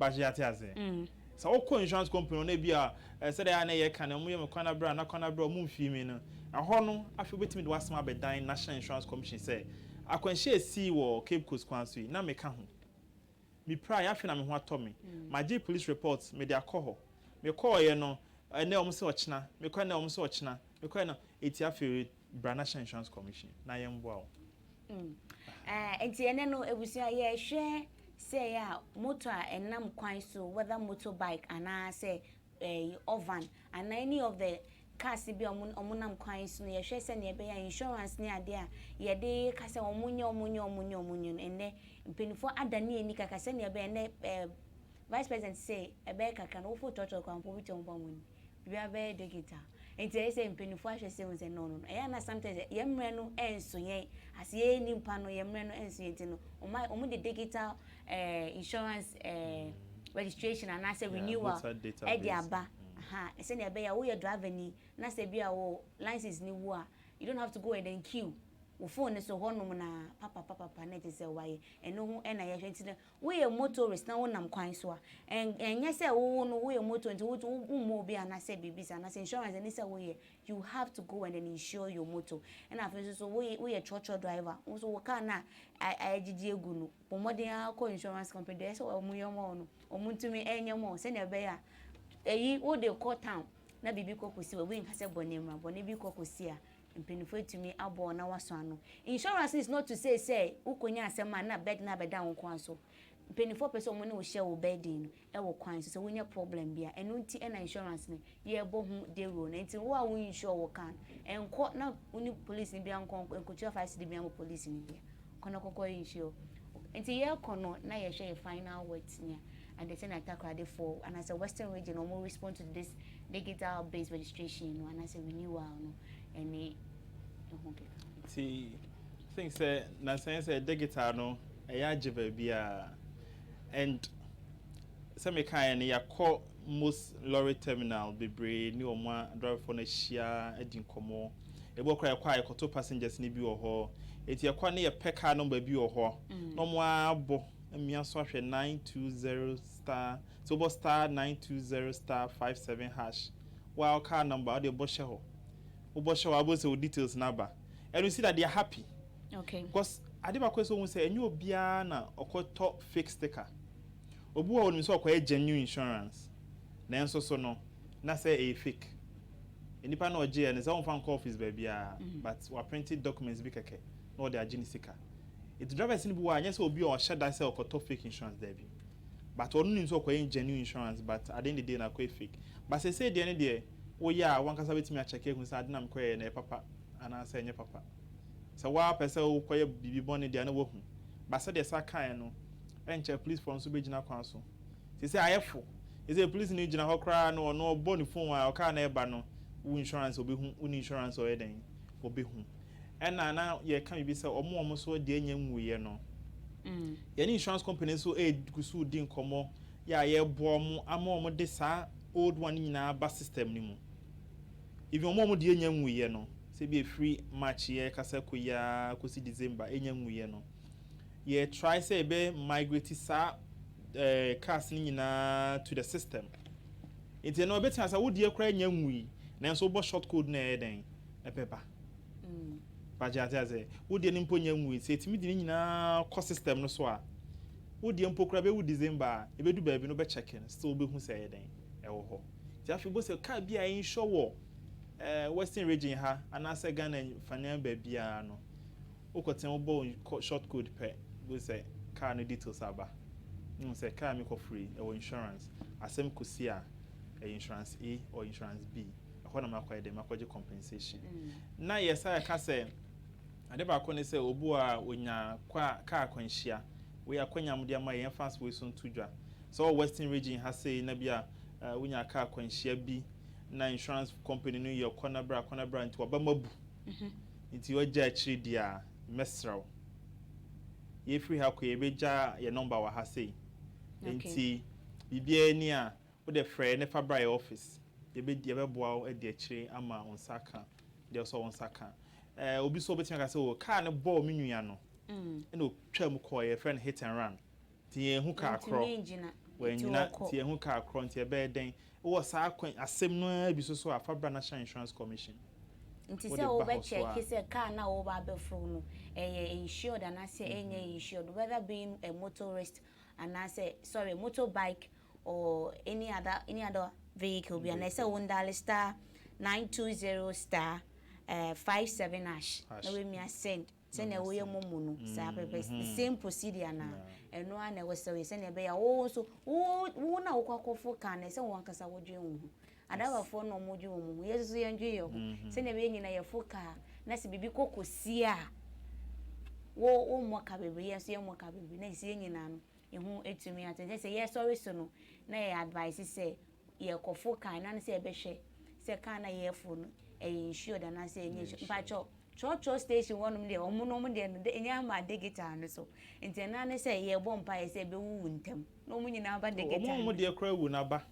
Bahyɛ, yɛate ase? Sɛ wokɔ insurance company no, ebi a sɛdeɛ a na yɛka no, ɔmo yɛ me kwan abere na kwan abere, ɔmo mfii mi no ɛhɔ no, afei wobɛtumi de w'asɛm abɛdan National Insurance Commission sɛ akwanhyia esi wɔ Cape Coast kwan so yi na meka ho, mepira yɛ, afei na me ho atɔ me, magye police report, mede akɔ hɔ, mekɔɔyɛ no, ɛnɛ ɔmo sɛ ɔkyena, mekɔ ɛnɛ, ɔmo sɛ ɔkyena, mekɔ ɛnɛ. Eti afei Bra National Insurance Commission na yɛmboa wo. Nti ɛnɛ no, ebusua, yɛhwɛ sɛ yɛ a motor a ɛnam kwan so, whether motorbike anaasɛ ovan anaa any of the cars bi a ɔmo nam kwan so no, yɛhwɛ sɛ nea ɛbɛyɛ insurance ne adeɛ a yɛde kasa ɔmo nyɛ, ɔmo nyɛ, ɔmo nyɛ, ɔmo nyɛ no. Ɛnɛ mpanimfoɔ adane ani kaka sɛnea ɛbɛyɛ ɛnɛ Vice President sɛ ɛbɛyɛ kakra no, wofo trɔtrɔ kwan po bi kyɛn wɔn ba wɔn biribiara bɛyɛ digital. Nti ɛyɛ sɛ mpanimfoɔ ahwɛ sɛ wɔn sɛ no, ɛyɛ ana sometimes yɛn mmerɛ no ɛnso yɛn ase, yɛn nipa no, yɛn mmerɛ no ɛnso yɛn. Ti no ɔmo de digital insurance registration anaasɛ renewal ɛde aba ha sɛnea ɛbɛyɛ a woyɛ driver ni na sɛ bi a wo license ni wu a, you don't have to go and then queue. Wo phone so hɔnom na papapapapa na ɛte sɛ wayɛ ɛno ho. Ɛna yɛhwɛ nti no, woyɛ motorist na wonam kwan so a, ɛnyɛ sɛ wowo no woyɛ motor nti wommɔ obi anaasɛ biribi sa anaasɛ insurance ɛne sɛ woyɛ, you have to go and then insure your motor. Ɛna afei nso so woyɛ trɔtrɔ driver wo nso wo car na ayɛgyegye egu no, bɔ mmɔden akɔ insurance company deɛ ɛsɛ ɔmo yɛ ɔmo no, ɔmo ntumi ɛnyɛ mo sɛnea ɛbɛyɛ a ɛyi wode kɔ town na biribi kɔ kɔsi wɔ, woyi nkasɛ bɔne mmra bɔne bi kɔ kɔsi a, mpanyinfoɔ etumi abɔ na wasɔ ano. Insurance is not to say sɛ wokɔnya asɛm a na bed na abɛda wo kwan so. Mpanyinfoɔ pɛ sɛ wɔn ne wo hyɛ wo burden no ɛwɔ kwan so sɛ wonya problem bi a, ɛno nti ɛna insurance no yɛbɔ ho dawuro no. Nti wo a wo insure wo car no, ɛnkɔ na wo ne police ni bi ankɔ nkotua 5 cedi bi ama police ni bi kɔ na kɔkɔ insure. Nti yɛrekɔ no na yɛhwɛ yɛ final words nia and the sɛ Takoradi anaasɛ Western Region wɔn respond to this digital based registration no anaasɛ renewal no ɛne ɛho keka. Nti I think sɛ nansɛn sɛ digital no ɛyɛ agye baabi a, and sɛ mekaeɛ no, yɛakɔ most lorry terminal bebree ne wɔn a driverfoɔ no ahyia adi nkɔmmɔ. Ebi wɔ koraa yɛkɔ a, yɛkɔto passengers no bi wɔ hɔ. Eti yɛkɔ ne yɛpɛ car number bi wɔ hɔ na wɔn abɔ mmea so ahwɛ 920 star. So wobɔ *920*57# wa car number wɔde bɔ hyɛ hɔ, wobɔ hyɛ hɔ abɔ sɛ wo details n'aba, and you see that they are happy. Because ade baako sɛ ohun sɛ ɛnyɛ obiara na ɔkɔtɔ fake sticker. Obi wɔ onim sɛ ɔkɔyɛ genuine insurance, nanso so no na sɛ ɛyɛ fake. Nipa na ɔgye yɛ no sɛ ɔnfa nkɔ office baabiara, but waprinted documents bi kɛkɛ na ɔde agye ne sika. Eti drivers no bi wɔ a, nyɛ sɛ obi a ɔhyɛ da sɛ ɔkɔtɔ fake insurance, daabi, but ɔno nim sɛ ɔkɔyɛ genuine insurance, but at the end of the day na akɔyɛ fake. But sɛ deɛ ne deɛ woyɛ a, wankasa bɛtumi akyɛke ehu sɛ ade na mekɔyɛ na ɛyɛ papa anaasɛ ɛnyɛ papa. Sɛ waa pɛ sɛ wokɔyɛ biribi bɔne deɛ na wahu, but sɛdeɛ sa kaeɛ no, ɛnkyɛ police foɔ nso bɛgyina kwan so te sɛ ayɛ fo sɛ police no gyina hɔ koraa no, ɔno ɔbɔ ne phone a ɔkaa na ɛba no, wo insurance ɔbɛhu, wo ne insurance ɔyɛ dɛn ɔbɛhu. Ɛna na yɛka biribi sɛ ɔmo so deɛ nya nwuyɛ no, yɛne insurance company nso ɛgu so di nkɔmmɔ yɛ a yɛboa ɔmo ama ɔmo de saa old one nyinaa ba system no mu. Even ɔmo deɛ nya nwuyɛ no, sɛ bi efiri March yɛ kasa kɔ yi kɔsi December enya nwuyɛ no, yɛ try sɛ yɛbɛ migrate saa cars no nyinaa to the system. Nti ɛno ɛbɛtumi sɛ wodeɛ koraa nya nwui, nanso wobɔ short code na ɛyɛ dɛn ɛbɛba bagye ate ase. Wodeɛ no mpo nya nwui, sɛ ɛtumi de ne nyinaa kɔ system no so a, wodeɛ mpo koraa bɛwu December a, ɛbɛdu baabi no wobɛkyɛke no, still wobɛhu sɛ ɛyɛ dɛn ɛwɔ hɔ. Nti afei bɔ sɛ car bi a ɛnhyɛ wɔ Western Region ha anaasɛ Ghana fanean baabiara no, wokɔtɛn wobɔ short code pɛ, bɔ sɛ car no details aba sɛ car mi kɔ free, ɛwɔ insurance, asɛm kɔsi a, ɛyɛ insurance A or insurance B, ɛhɔ na makɔyɛ dɛ makɔgye compensation. Na yɛsa yɛka sɛ ade baako ne sɛ obu a onya kaa akwanhyia wei, akwanya mo de ama yɛn fa wei so nto dwa sɛ ɔwɔ Western Region ha sei na bi a wonya kaa akwanhyia bi na insurance company no yɛ kɔna bra kɔna bra nti waba mabu nti ɔgya akyiri di a, mɛsrɛw yɛfiri ha kɔ, yɛbɛgya yɛ number wɔ ha sei. Nti biribiara ni a wode frɛ ne fa bra yɛ office, yɛbɛdi yɛbɛboa wo adi akyire ama wo nsa ka deɛ ɔsɛ wo nsa ka. Obi so obɛtumi aka sɛ o kaa no bɔɔ me nua no ɛna otwa mu kɔɔ, yɛfrɛ no hit and run, nti yɛn kaa korɔ wɔanyina, nti yɛn kaa korɔ, nti ɛbɛyɛ dɛn wɔ saa kwan asɛm no ara bi so so a, fa bra National Insurance Commission. Nti sɛ wobɛkyɛke sɛ car na woba abɛforo no ɛyɛ insured anaasɛ ɛnyɛ insured, whether being a motorist anaasɛ, sorry, motorbike or any other vehicle bi, anaasɛ wo ndial *920* 57 hash na wamia send sɛnea woyɛ momo no saa pɛpɛ, the same procedure na ɛno ara na ɛwɔ sɛ woyɛ, sɛnea ɛbɛyɛ a wo nso wo na wokɔ akɔfo kaa no, ɛsɛ wo ankasa wodwen wo ho. Adabafoɔ na wɔdwen wɔn ho, yɛn nso yɛndwen yɛn ho sɛnea ɛbɛyɛ nyina yɛfo kaa na sɛ biribi kɔ kɔsi a, wo wommɔ ka bebree, yɛn nso yɛmmɔ ka bebree, na sɛ yɛn nyinaa no ɛho ɛtumi ate. Nkyɛ sɛ yɛsɔre so no na yɛ advice sɛ yɛkɔfo kaa na ne sɛ yɛbɛhwɛ sɛ kaa na yɛfo no ɛyɛ insured anaasɛ ɛnyɛ insured. Mpakyɛw, trɔtrɔ station hɔnom deɛ, ɔmo no ɔmo deɛ no ɛnyɛ ama digital no so, nti ɛna ne sɛ yɛbɔ mpaeɛ sɛ ɛbɛwuwu ntɛm na ɔmo nyinaa ba digital. Ɔmo deɛ koraa wu n'aba.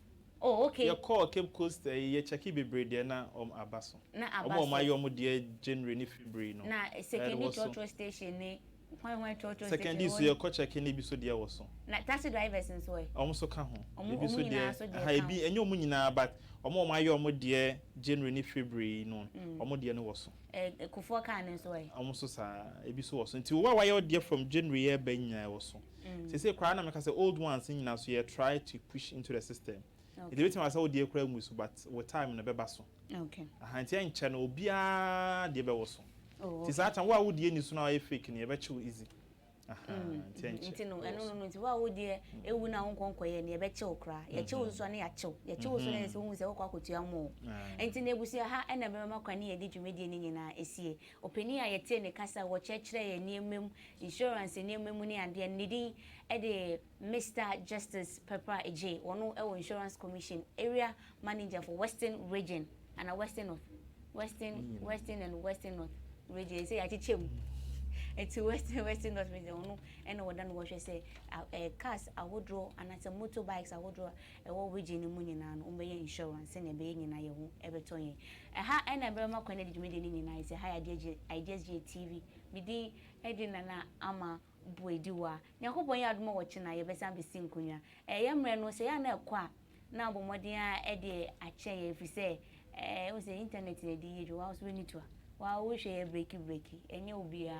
Oh, okay. Yɛkɔɔ Cape Coast, yɛ check bebree deɛ na ɔmo aba so. Na aba ɔmo so. Ɔmo ayɛ ɔmo deɛ January ne February no. Na Sekondi trɔtrɔ station ne hwan hwan trɔtrɔ station? Sekondi so yɛkɔ check ne bi so deɛ wɔ so. Na taxi drivers nso ɛ? Ɔmo nso ka ho. Ɔmo ebi so ɔmo nyinaa deɛ so deɛ aha ka ebi ho. Ɛnyɛ ɔmo nyinaa, but ɔmo a ɔmo ayɛ ɔmo deɛ January ne February no, ɔmo deɛ no wɔ so. Kufuor kaa no nso ɛ? Ɔmo nso saa, ebi so wɔ so, nti wo a wayɛ ɔdeɛ from January yɛ bɛ nyinaa wɔ so. Sese koraa na meka sɛ old ones nyinaa so yɛ try to push into the system. Nti ebitumi asɛ wo deɛ koraa ngu so, but with time no bɛba so. Aha, nti ɛnkyɛ no obiara deɛ bɛwɔ so. Oh. Nti saa time wo a wo deɛ ni so na wayɛ fake no, yɛbɛkye wo easy. Aha, nti ɛnkyɛ. Nti no ɛwɔ ɛno so. No nti wo a wodeɛ ewu na wo nkɔnkɔyɛ no, yɛbɛkye wo koraa. Yɛkye wo nso a, ne yɛakye wo, yɛkye wo so na yɛ sɛ wohu sɛ wokɔ akɔtua mo. Nti na ebusua ha ɛna bɛma kwan ne yɛde dwumadie no nyinaa esie. Ɔpanin a yɛtie ne kasa wɔkyerɛkyerɛ yɛn nneɛma mu, insurance nneɛma mu ne adeɛ, ne din ɛde Mr Justice Pepra Eje. Wɔn ɛwɔ Insurance Commission, area manager for Western Region ana Western North, Western and Western North Region, sɛ yɛakyekyɛ mu nti Western North Region, ɔno ɛna wɔda no wɔhwɛ sɛ cars ahodoɔ anaasɛ motorbikes ahodoɔ a ɛwɔ region no mu nyinaa no, wɔbɛyɛ insurance sɛnea ɛbɛyɛ nyinaa yɛn ho ɛbɛtɔ yɛn. Ɛha ɛna ɛbɛma kwan de dwumadie no nyinaa sɛ ha yɛ Ideas G TV. Medin ɛde Nana Ama Boadiwa. Nyankopɔn yɛ adom a, wɔkye na yɛbɛsan bɛsi nkonnwa. Ɛyɛ mmerɛ no sɛ yɛ ana ɛkɔ a, na abɔ mmɔden a ɛde akyɛ yɛn, ɛfiri sɛ wo sɛ internet na ɛde yɛ adwuma wo so w'ani to a waa wohwɛ yɛ break break. Ɛnyɛ obiara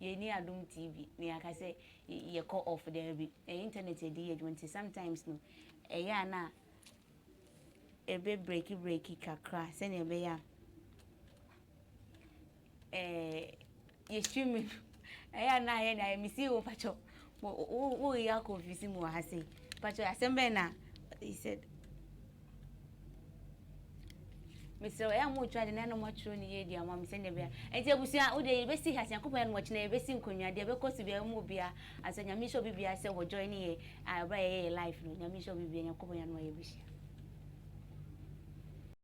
yɛni Adom TV na yɛaka sɛ yɛkɔ off daabi. Ɛyɛ internet yɛde yɛ adwuma, nti sometimes no ɛyɛ a na ɛbɛ break break kakra sɛnea ɛbɛyɛ a yɛ streaming ɛyɛ a na ayɛ na ayɛ mesi wo pakyɛw wo wo yɛ akɔ ofisi mu wɔ ha sei. Pakyɛw, asɛm bɛn na he said? Mesrɛ ɛyɛ a motwa de na ɛna moatwerɛ ne yie di ama me sɛnea ɛbɛyɛ. Nti abusua, wode yɛbɛsi ha sɛ Nyankopɔn yɛ no wɔkyena yɛbɛsi nkonnwa deɛ ɛbɛkɔ so biara mu obia asɛ. Nyame hyɛ obi biara sɛ wɔ join yɛ a ɛberɛ a yɛyɛ yɛ live no. Nyame hyɛ obi biara, Nyankopɔn yɛ no a yɛbɛhyia.